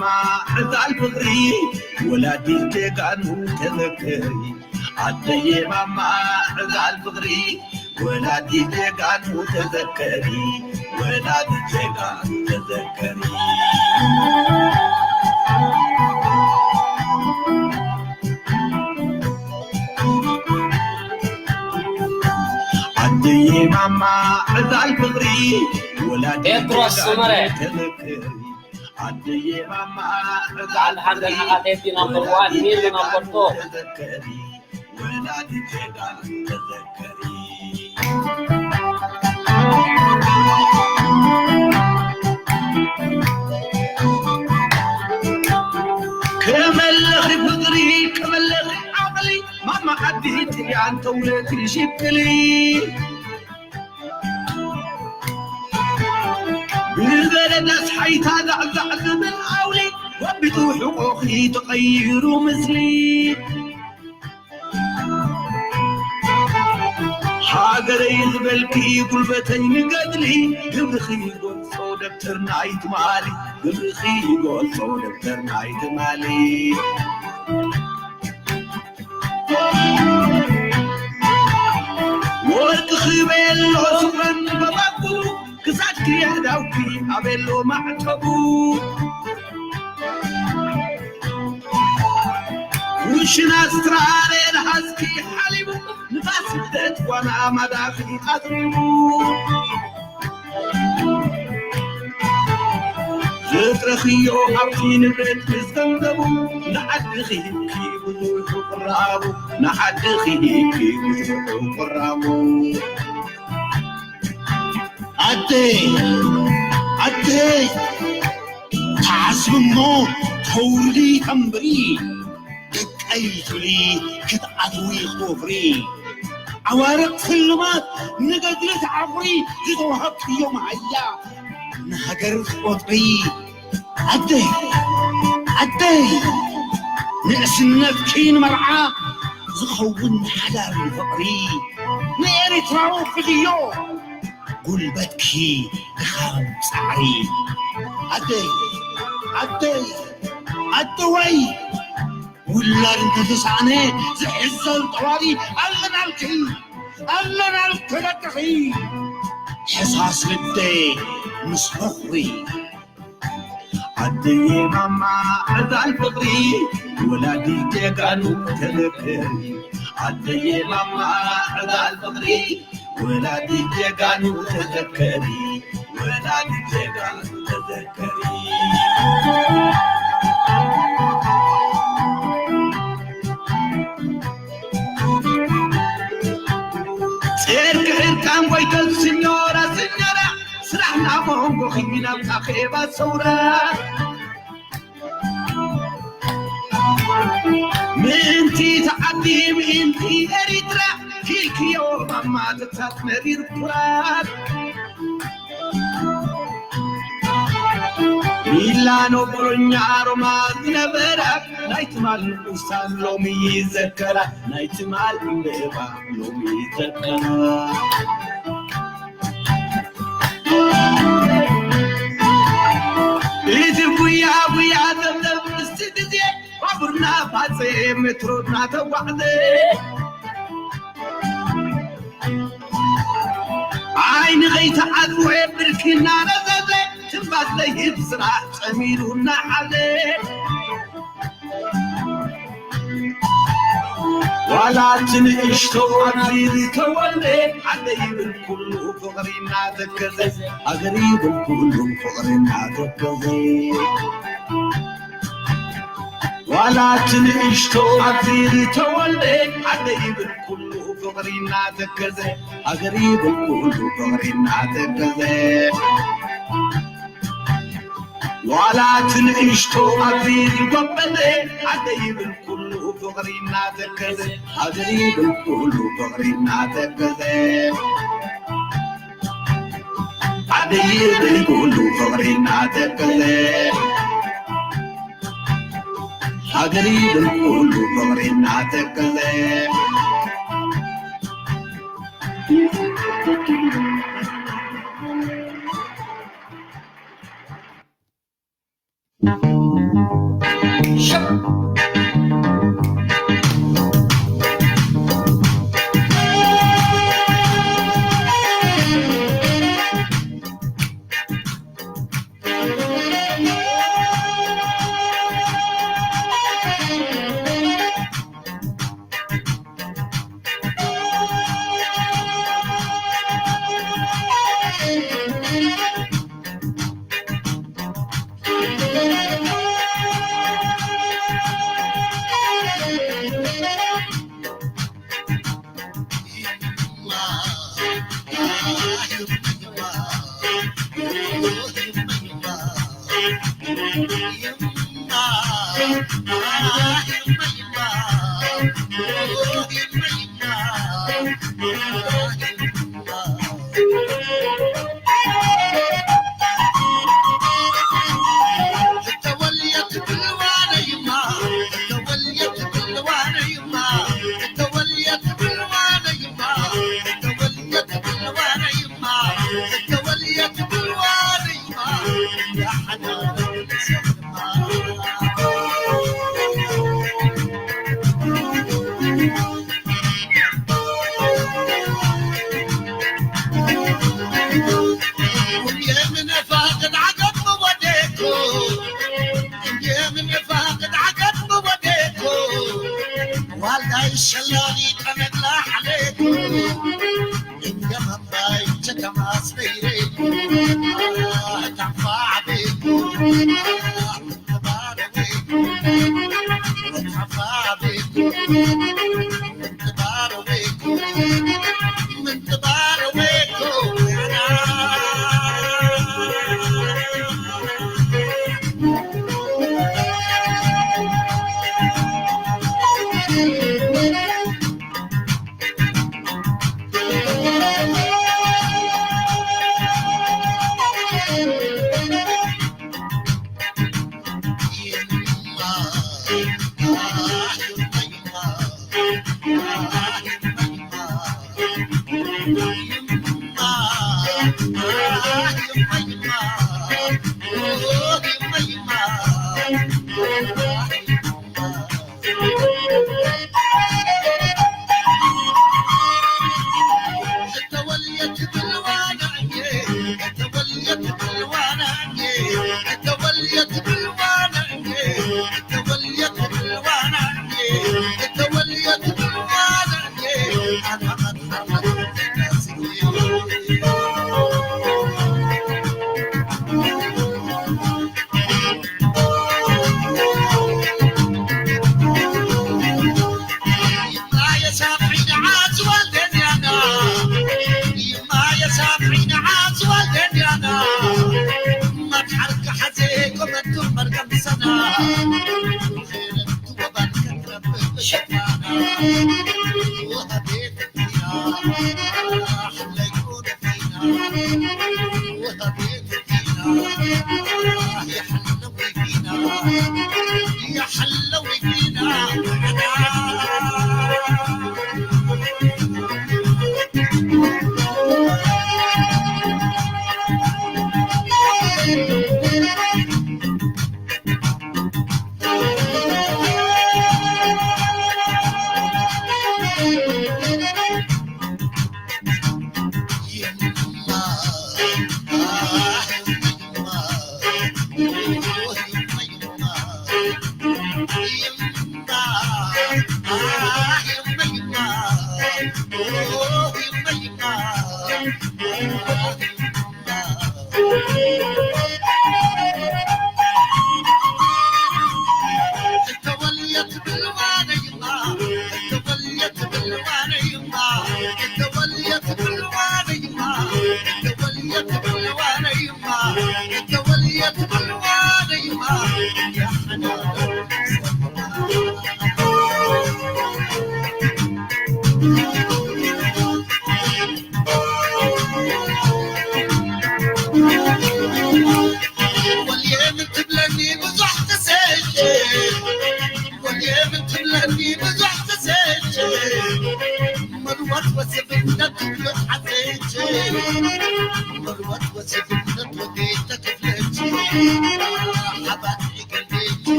ማማ ዕዛል ፍቕሪ ወላዲት ጀጋኑ ተዘከሪ። ኣደየ ማማ ዕዛል ፍቕሪ ወላዲት ጀጋኑ ተዘከሪ። ወላዲት ጀጋኑ ተዘከሪ። ኣደየ ማማ ዕዛል ፍቕሪ ወላዲት ጴጥሮስ ጀጋኑ ሱመረ። ተዘከሪ። ኣደየ ማማ በዓል ሓንቲ ሓቴቲ ናምበር ዋን፣ ሚል ናምበር ፎር። ተዘከሪ፣ ወላዲት ጀጋኑ ተዘከሪ። ከመለኺ ፍቕሪ፣ ከመለኺ ዓቕሊ፣ ማማ ዓዲ ጥልያን ተውለቲ ሽቅሊ። ብበረዳስ ሓይታ ዛዕዛዕ ዝብል ኣውሊ፣ ወቢጡ ሕቆኺ ተቐይሩ ምስሊ። ሃገረይ ዝበልኪ ጉልበተይ ንገድሊ፣ ግብርኺ ይገልጾ ደብተር ናይ ትማሊ፣ ግብርኺ ይገልጾ ደብተር ናይ ትማሊ። ወርቂ ክበሎ ስፍረን በባቡ፣ ክሳድኪ ኣዳውኪ ኣበሎ ማዕተቡ። ኩሽና ስትራሬ ለሃዝኪ ሓሊቡ፣ ንፋስ ስደት ጓና ማዳኺ ኣትሪቡ። ዘጥረኽዮ ሃብቲ ንብረት ምስ ገንዘቡ፣ ንዓድኺ ሂብኪ ብዙሑ ቁራቡ፣ ንዓድኺ ሂብኪ ብዙሑ ቁራቡ። ኣደይ፣ ኣደይ፣ ትዓስቢ እሞ ተውርዲ ተንብሪ። ደቀይ ትብሊ ክትኣትዊ ክትወፍሪ፣ ዓዋርቕ ስልማት ንገድሊ ትዓቑሪ፣ ዝተዋሃብክዮ መሃያ ንሃገር ትቆጽሪ። ኣደይ፣ ኣደይ፣ ንእስነትኪ ንመርዓ ዝኸውን ሓዳር ንፍቕሪ፣ ንኤርትራዊ ፍልዮ ጉልበትኪ ድኻም ጻዕሪ። ኣደይ፣ ኣደይ፣ ኣደዋይ፣ ውላድ እንተተሳእነ ዝሕዘል ጠዋሪ ኣለናልኪ፣ ኣለናልኪ ደቅኺ። ሕሳስ ልደ ምስ ፍቕሪ። ኣደየ ማማ ዕዛል ፍቕሪ ወላዲት ጀጋኑ ተዘከሪ። ኣደየ ማማ ዕዛል ፍቕሪ ወላዲት ጀጋኑ ተዘከሪ። ወላዲት ጀጋኑ ተዘከሪ። ጨርቂ ዕርቃን ጎይተን ስኞራ ስኞራ፣ ስራሕ ናብ መንጎኺ ናብ ካኼባ ሰውራ። ምእንቲ ተዓዲ ምእንቲ ኤሪትራ፣ ኪልክዮ ማማ ተታት መሪር ኩራት። ሚላኖ ቦሎኛ ሮማ ዝነበራ፣ ናይ ትማል ንኡሳን ሎሚ ይዘከራ፣ ናይ ትማል ዕምበባ ሎሚ ይዘከራ። እቲ ጉያ ጉያ ዘብዘብ ምስቲ ግዜ፣ ባቡርና ፋፀ ሜትሮና ተጓዕዘ። ዓይኒ ከይተዓፅወ ብርኪ እናረዘዘ፣ ትንፋስ ዘይህብ ስራሕ ፀሚሩ እናሓዘ። ዋላ እቲ ንእሽቶ ኣብዚ ዝተወልደ፣ ዓደ ይብል ኩሉ ፍቕሪ እናተከዘ፣ ሃገር ይብል ኩሉ ፍቕሪ እናተከዘ። ዋላ እቲ ንእሽቶ ኣብዚ ዝተወልደ፣ ዓደ ይብል ኩሉ ፍቕሪ እናተከዘ፣ ሃገር ይብል ኩሉ ፍቕሪ እናተከዘ። ዋላ እቲ ንእሽቶ ኣብዚ ዝጎበዘ፣ ዓደ ይብል ኩሉ ፍቕሪ እናተከዘ፣ ሃገር ይብል ኩሉ ፍቕሪ እናተከዘ። ዓደ ይብል ኩሉ ፍቕሪ እናተከዘ፣ ሃገር ይብል ኩሉ ፍቕሪ እናተከዘ። ዋልዳይ ሸላሊ ጠመግላ ሓለኩ እንደ መባይ ቸከማስ በይሬ ታፋ ዓበይኩ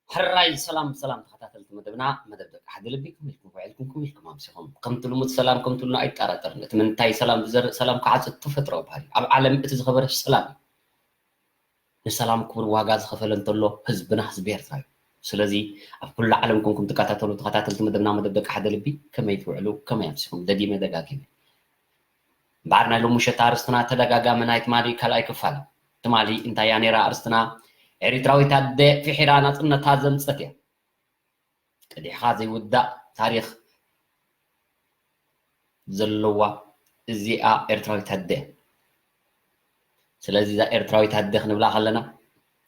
ሕራይ ሰላም ሰላም ተኸታተልቲ መደብና፣ መደብ ደቂ ሓደ ልቢ፣ ከመይ ኢልኩም ውዒልኩም፣ ከመይ ኢልኩም ኣምሲኹም? ከምቲ ልሙድ ሰላም ከምቲ ሉና ኣይጠራጠርን። እቲ ምንታይ ሰላም ዝዘርእ ሰላም ክዓጽድ ተፈጥሮ ባህሪ። ኣብ ዓለም እቲ ዝኸበረ ሰላም እዩ። ንሰላም ክቡር ዋጋ ዝኸፈለ እንተሎ ህዝብና ህዝቢ ኤርትራ እዩ። ስለዚ ኣብ ኩሉ ዓለም ኮንኩም ትከታተሉ ተኸታተልቲ መደብና፣ መደብ ደቂ ሓደ ልቢ፣ ከመይ ትውዕሉ፣ ከመይ ኣምሲኹም? ደጊመ ደጋጊመ። እምበኣር ናይ ሎሚ ምሸት ኣርእስትና ተደጋጋሚ ናይ ትማሊ ካልኣይ ክፋል። ትማሊ እንታይ እያ ነይራ ኣርእስትና? ኤሪትራዊት ኣደ ፊሒራ ናጽነታ ዘምጸት እያ። ቀዲሕኻ ዘይውዳእ ታሪኽ ዘለዋ እዚኣ ኤርትራዊት ኣደ። ስለዚ እዛ ኤርትራዊት ኣደ ክንብላ ከለና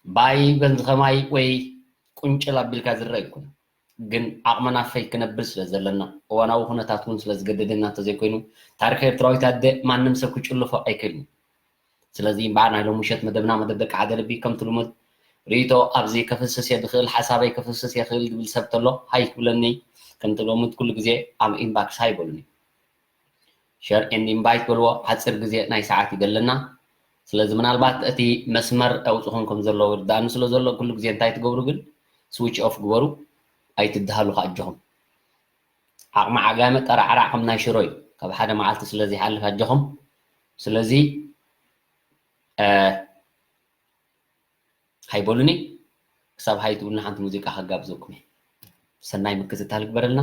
ባይ በንዚ ኸማይ ወይ ቁንጭል ኣቢልካ ዝረአ ኣይኮነን። ግን ዓቕምና ፈይ ክነብል ስለ ዘለና፣ እዋናዊ ኩነታት እውን ስለ ዝገደደና እንተዘይኮይኑ፣ ታሪኽ ኤርትራዊት ኣደ ማንም ሰብ ክጭልፎ ኣይክእልን እዩ። ስለዚ እምበኣር ናይ ሎሚ ምሸት መደብና፣ መደብ ደቂ ሓደ ልቢ፣ ከምቲ ልሙድ ርእይቶ ኣብዚ ከፍስስ እየ ዝኽእል፣ ሓሳበይ ከፍስስ እየ ክእል ዝብል ሰብ ተሎ ሃይ ክብለኒ፣ ከምቲ ልሙድ ኩሉ ግዜ ኣብ ኢንባክስ ሃይ በሉኒ። ሸር ኤንድ ኢንቫይት በልዎ፣ ሓፂር ግዜ ናይ ሰዓት ይደለና። ስለዚ ምናልባት እቲ መስመር ኣውፅኹም ከም ዘለዉ ይርዳእኒ ስለ ዘሎ፣ ኩሉ ግዜ እንታይ ትገብሩ ግን ስዊች ኦፍ ግበሩ፣ ኣይትድሃሉ ከኣጆኹም። ዓቕሚ ዓጋመ ጠራዕራዕ ከም ናይ ሽሮ እዩ፣ ካብ ሓደ መዓልቲ ስለ ዘይሓልፍ ኣጆኹም። ስለዚ፣ እ፣ ሃይ በሉኒ። ክሳብ ሃይ ትብሉኒ ሓንቲ ሙዚቃ ከጋብዘኩም እየ። ሰናይ ምክትታል ይግበረልና።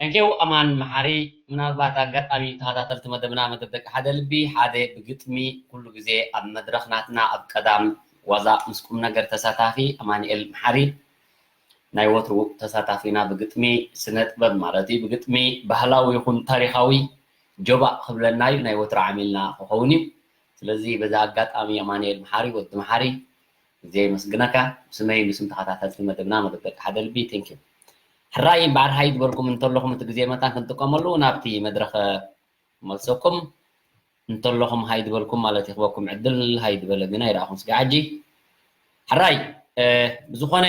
Thank you ኣማን መሓሪ። ምናልባት ኣጋጣሚ ተኸታተልቲ መደብና መደብ ደቂ ሓደ ልቢ ሓደ ብግጥሚ ኩሉ ግዜ ኣብ መድረኽ ናትና ኣብ ቀዳም ዋዛ ምስ ቁም ነገር ተሳታፊ ኣማንኤል መሓሪ ናይ ወትሩ ተሳታፊና ብግጥሚ ስነ ጥበብ ማለት እዩ። ብግጥሚ ባህላዊ ይኹን ታሪኻዊ ጆባእ ክብለና እዩ። ናይ ወትሩ ዓሚልና ክኸውን እዩ። ስለዚ በዚ ኣጋጣሚ ኣማንኤል መሓሪ ወዲ መሓሪ ግዜ የመስግነካ። ብስመይ ብስም ተኸታተልቲ መደብና መደብ ደቂ ሓደ ልቢ thank you። ሕራይ እምበኣር ሃይ ዝበልኩም እንተለኹም እቲ ግዜ መታን ክንጥቀመሉ ናብቲ መድረኽ መልሰኩም እንተለኹም ሃይ ዝበልኩም ማለት ይኽበኩም ዕድል። ሃይ ዝበለ ግን ኣይረኣኹም ስጋ ሕጂ። ሕራይ ብዝኾነ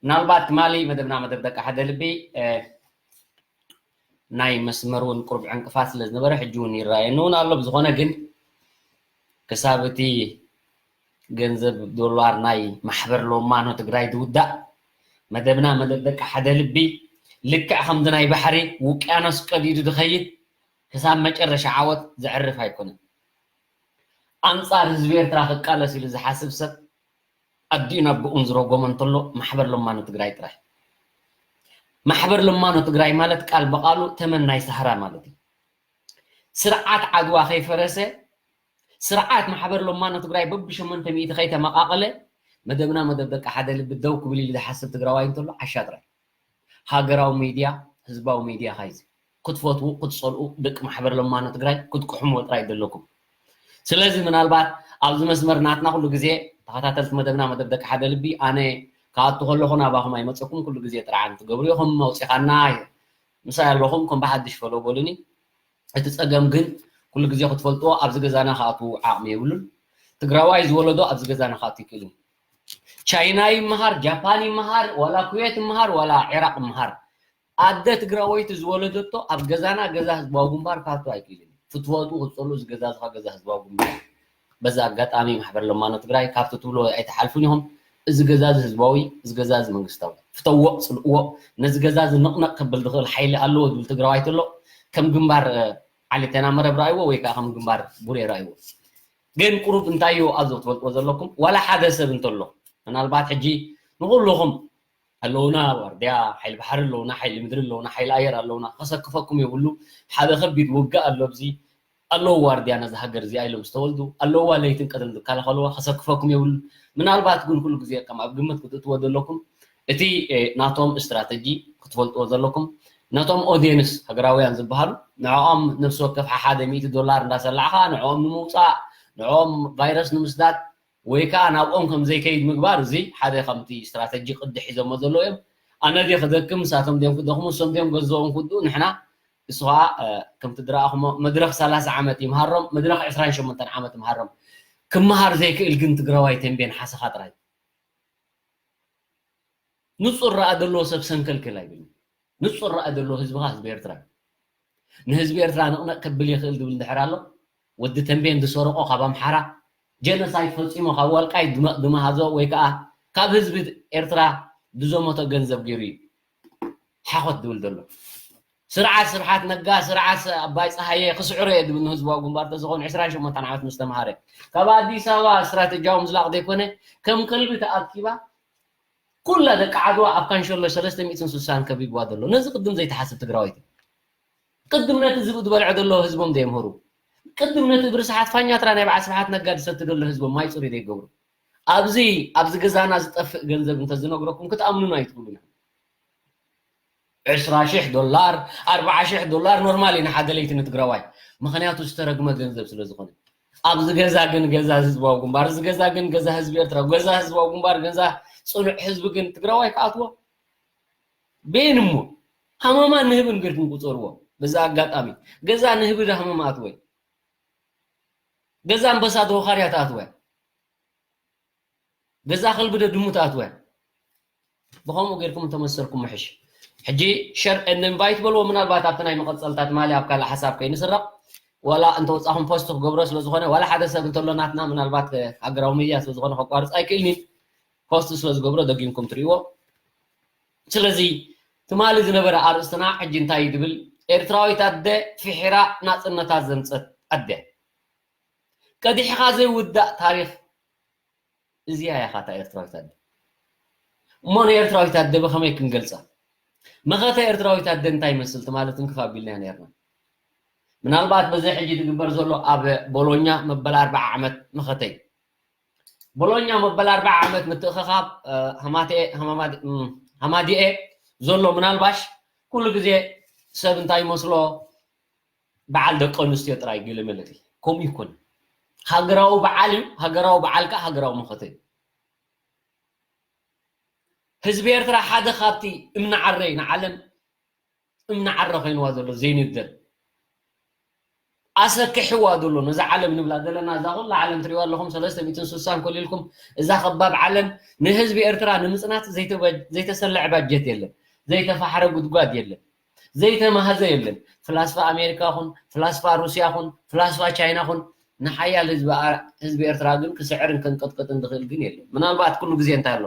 ምናልባት ትማሊ መደብና መደብ ደቂ ሓደ ልቢ ናይ መስመር እውን ቁሩብ ዕንቅፋት ስለ ዝነበረ ሕጂ እውን ይረኣየኒ እውን ኣሎ። ብዝኾነ ግን ክሳብ እቲ ገንዘብ ዶላር ናይ ማሕበር ሎማኖ ትግራይ ዝውዳእ መደብና መደብ ደቂ ሓደ ልቢ ልክዕ ከምዚ ናይ ባሕሪ ውቅያኖስ ቀዲዱ ዝኸይድ ክሳብ መጨረሻ ዓወት ዘዕርፍ ኣይኮነን። ኣንጻር ህዝቢ ኤርትራ ክቃለስ ኢሉ ዝሓስብ ሰብ ኣዲኡ ናብ ብኡን ዝረጎመ እንተሎ ማሕበር ለማኖ ትግራይ ጥራይ። ማሕበር ለማኖ ትግራይ ማለት ቃል በቃሉ ተመን ናይ ሳህራ ማለት እዩ። ስርዓት ዓድዋ ከይፈረሰ ስርዓት ማሕበር ለማኖ ትግራይ በብሸሞንተ ሚእቲ ከይተመቃቀለ መደብና መደብ ደቂ ሓደ ልቢ ደው ክብል ኢሉ ዝሓስብ ትግራዋይ እንተሎ ዓሻ ጥራይ። ሃገራዊ ሚድያ፣ ህዝባዊ ሚድያ ካይዚ ክትፈትዉ ክትፀልኡ ደቂ ማሕበር ለማኖ ትግራይ ክትቅሕምዎ ጥራይ ዘለኩም። ስለዚ ምናልባት ኣብዚ መስመር ናትና ኩሉ ግዜ ተኸታተልቲ መደብና መደብ ደቂ ሓደ ልቢ ኣነ ክኣቱ ከለኹ ናባኹም ኣይመፀኩም ኩሉ ግዜ ጥርዓን ትገብሩ ኢኹም መውፂኻና ምሳይ ኣለኹም ከም ብሓድሽ ፈሎ በሉኒ። እቲ ፀገም ግን ኩሉ ግዜ ክትፈልጥዎ ኣብዚ ገዛና ክኣትዉ ዓቕሚ የብሉን። ትግራዋይ ዝወለዶ ኣብዚ ገዛና ክኣቱ ይክእልን። ቻይና ይምሃር፣ ጃፓን ይምሃር፣ ዋላ ኩዌት ይምሃር፣ ዋላ ዒራቅ ይምሃር፣ ኣደ ትግራወይቲ ዝወለደቶ ኣብ ገዛና ገዛ ህዝባዊ ግንባር ካቱ ኣይክእልን። ክትፈጡ ክትፀሉ እዚ ገዛ ዝኻ ገዛ ህዝባዊ ግንባር። በዛ ኣጋጣሚ ማሕበር ለማኖ ትግራይ ካብቲ ትብሎ ኣይተሓልፉን ኢኹም። እዚ ገዛ እዚ ህዝባዊ፣ እዚ ገዛ እዚ መንግስታዊ። ፍተዎ፣ ፅልእዎ። ነዚ ገዛ እዚ ንቕነቕ ክብል ዝኽእል ሓይሊ ኣለዎ ዝብል ትግራዋይ ተሎ ከም ግንባር ዓሊተና መረብ ረኣይዎ ወይ ከዓ ከም ግንባር ቡሬ ረኣይዎ። ግን ቁሩብ እንታይ እዩ ኣብዞ ትፈልጥዎ ዘለኩም ዋላ ሓደ ሰብ እንተሎ ምናልባት ሕጂ ንኩልኹም ኣለውና ዋርድያ ሓይሊ ባሕሪ ኣለውና ሓይሊ ምድሪ ኣለውና ሓይሊ ኣየር ኣለውና ከሰክፈኩም የብሉ ሓደ ከቢድ ውግእ ኣሎ ኣብዚ ኣለዉ ዋርድያ ነዚ ሃገር እዚኣ ኢሎም ዝተወልዱ ኣለዋ ለይትን ቀትርን ዝከላኸልዋ ከሰክፈኩም የብሉ ምናልባት ግን ኩሉ ግዜ ከም ኣብ ግምት ክትእትዎ ዘለኩም እቲ ናቶም ስትራተጂ ክትፈልጥዎ ዘለኩም ነቶም ኦድየንስ ሃገራውያን ዝበሃሉ ንዕኦም ነብሲ ወከፍ ሓደ ሚእቲ ዶላር እንዳሰላዕኻ ንዕኦም ንምውፃእ ንዕኦም ቫይረስ ንምስዳድ ወይ ከዓ ናብኦም ከም ዘይከይድ ምግባር እዚ ሓደ ከምቲ ስትራተጂ ቅዲ ሒዞሞ ዘለዉ እዮም ኣነ ድየ ክደክም ንሳቶም ድዮም ክደኽሙ እሶም ድዮም ገዝኦም ክውድኡ ንሕና እሱ ከዓ ከምቲ ድረኣኹሞ መድረኽ ሰላሳ ዓመት ይምሃሮም መድረኽ ዕስራን ሸሞንተን ዓመት ይምሃሮም ክምሃር ዘይክእል ግን ትግራዋይ ተንቤን ሓሰኻ ጥራይ ንፁር ረኣ ዘለዎ ሰብ ሰንከልክል ኣይብልን ንፁር ረኣ ዘለዎ ህዝብኻ ህዝቢ ኤርትራ ንህዝቢ ኤርትራ ንቕነቕ ከብል ይኽእል ዝብል እንድሕር ኣሎ ወዲ ተንቤን ዝሰረቆ ካብ ኣምሓራ ጀኖሳይድ ፈፂሙ ካብ ዋልቃይ ድመሃዞ ወይ ከዓ ካብ ህዝቢ ኤርትራ ዝዘመቶ ገንዘብ ገይሩ እዩ ሓኾት ዝብል ዘሎ ስርዓት ስብሓት ነጋ ስርዓት ኣባይ ፀሃየ ክስዕሮ እየ ዝብል ንህዝባዊ ግንባር ተዝኾን ዕስራን ሸሞንተን ዓመት ምስ ተምሃረ ካብ ኣዲስ ኣበባ ስትራተጂያዊ ምዝላቕ ዘይኮነ ከም ከልቢ ተኣኪባ ኩላ ደቂ ዓድዋ ኣብ ካንሸሎ ሰለስተ ሚእትን ስሳን ከቢብዋ ዘሎ ነዚ ቅድም ዘይተሓስብ ትግራወይቲ ቅድም ነቲ ዝብኢ ዝበልዖ ዘሎ ህዝቦም ዘየምህሩ ቅድም ነቲ ብርስሓት ፋኛትራ ናይ በዓል ስብሓት ነጋ ዝሰቲ ዘሎ ህዝቦም ማይ ፅሩይ ዘይገብሩ ኣብዚ ኣብዚ ገዛና ዝጠፍእ ገንዘብ እንተዝነግረኩም ክትኣምኑን ኣይትኽእሉን ዕስራ ሽሕ ዶላር ኣርብዓ ሽሕ ዶላር ኖርማል እዩ ንሓደ ለይቲ ንትግራዋይ ምክንያቱ ዝተረግመ ገንዘብ ስለ ዝኾነ ኣብዚ ገዛ ግን ገዛ ህዝባዊ ግንባር እዚ ገዛ ግን ገዛ ህዝቢ ኤርትራ ገዛ ህዝባዊ ግንባር ገዛ ፅኑዕ ህዝቢ ግን ትግራዋይ ክኣትዎ ቤን እሞ ሃመማ ንህብን ግርግን ቁፀርዎ በዛ ኣጋጣሚ ገዛ ንህቢ ዳ ሃመማ ኣትወይ ገዛ ኣንበሳ ዶ ኻርያ ትኣትወ ገዛ ከልቢ ዶ ድሙ ትኣትወ ብኸምኡ ጌርኩም እንተመሰልኩም ምሕሽ ሕጂ ሸር እንቫይት በልዎ ምናልባት ኣብቲ ናይ መቐፀልታት ማሊ ኣብ ካልእ ሓሳብ ከይንስረቕ ዋላ እንተወፃኹም ፖስት ክገብሮ ስለ ዝኾነ ዋላ ሓደ ሰብ እንተሎ ናትና ምናልባት ሃገራዊ ሚድያ ስለ ዝኾነ ከቋርፅ ኣይክእልኒን ፖስት ስለ ዝገብሮ ደጊምኩም ትርእይዎ ስለዚ ትማሊ ዝነበረ ኣርእስትና ሕጂ እንታይ እዩ ዝብል ኤርትራዊት ኣደ ፍሒራ ናፅነታ ዘምፀት ኣደ ቀዲሕኻ ዘይውዳእ ታሪኽ እዚኣ ኢኻ እታ ኤርትራዊት ኣደ እሞ ንኤርትራዊት ኣደ ብኸመይ ክንገልፃ መኸተ ኤርትራዊት ኣደ እንታይ ይመስል ትማሊ ትንክፍ ኣቢልናዮ ነርና። ምናልባት በዚ ሕጂ ዝግበር ዘሎ ኣብ ቦሎኛ መበል ኣርብዓ ዓመት መኸተይ። ቦሎኛ መበል ኣርብዓ ዓመት ምትእኸኻብ፣ እ፣ ሃማቴ-፣ ሃማማድ-፣ እም፣ ሃማዲኤ ዘሎ ምናልባሽ ኩሉ ግዜ ሰብ እንታይ ይመስሎ በዓል ደቂ ኣንስትዮ ጥራይ ገለ መለቲ። ከምኡ ይኮን። ሃገራዊ በዓል እዩ። ሃገራዊ በዓል ከኣ ሃገራዊ መኸተ እዩ። ህዝቢ ኤርትራ ሓደ ካብቲ እምኒ ዓረይ ንዓለም እምኒ ዓረ ኮይንዋ ዘሎ ዘይንደል ኣሰኪሕዋ ዘሎ ነዛ ዓለም ንብላ ዘለና እዛ ኩላ ዓለም ትሪእዋ ኣለኹም ሰለስተ ሚእትን ስሳን ኮሊልኩም እዛ ከባብ ዓለም ንህዝቢ ኤርትራ ንምጽናት ዘይተበ-፣ ዘይተሰለዐ ባጀት የለን ዘይተፋሕረ ጉድጓድ የለን ዘይተማህዘ የለን ፍላስፋ ኣሜሪካ ኹን ፍላስፋ ሩስያ ኹን ፍላስፋ ቻይና ኹን ንሓያል ህዝቢ ኣ-፣ ህዝቢ ኤርትራ ግን ክስዕርን ከንቀጥቀጥን ዝኽእል ግን የለን። ምናልባት ኩሉ ግዜ እንታይ ኣሎ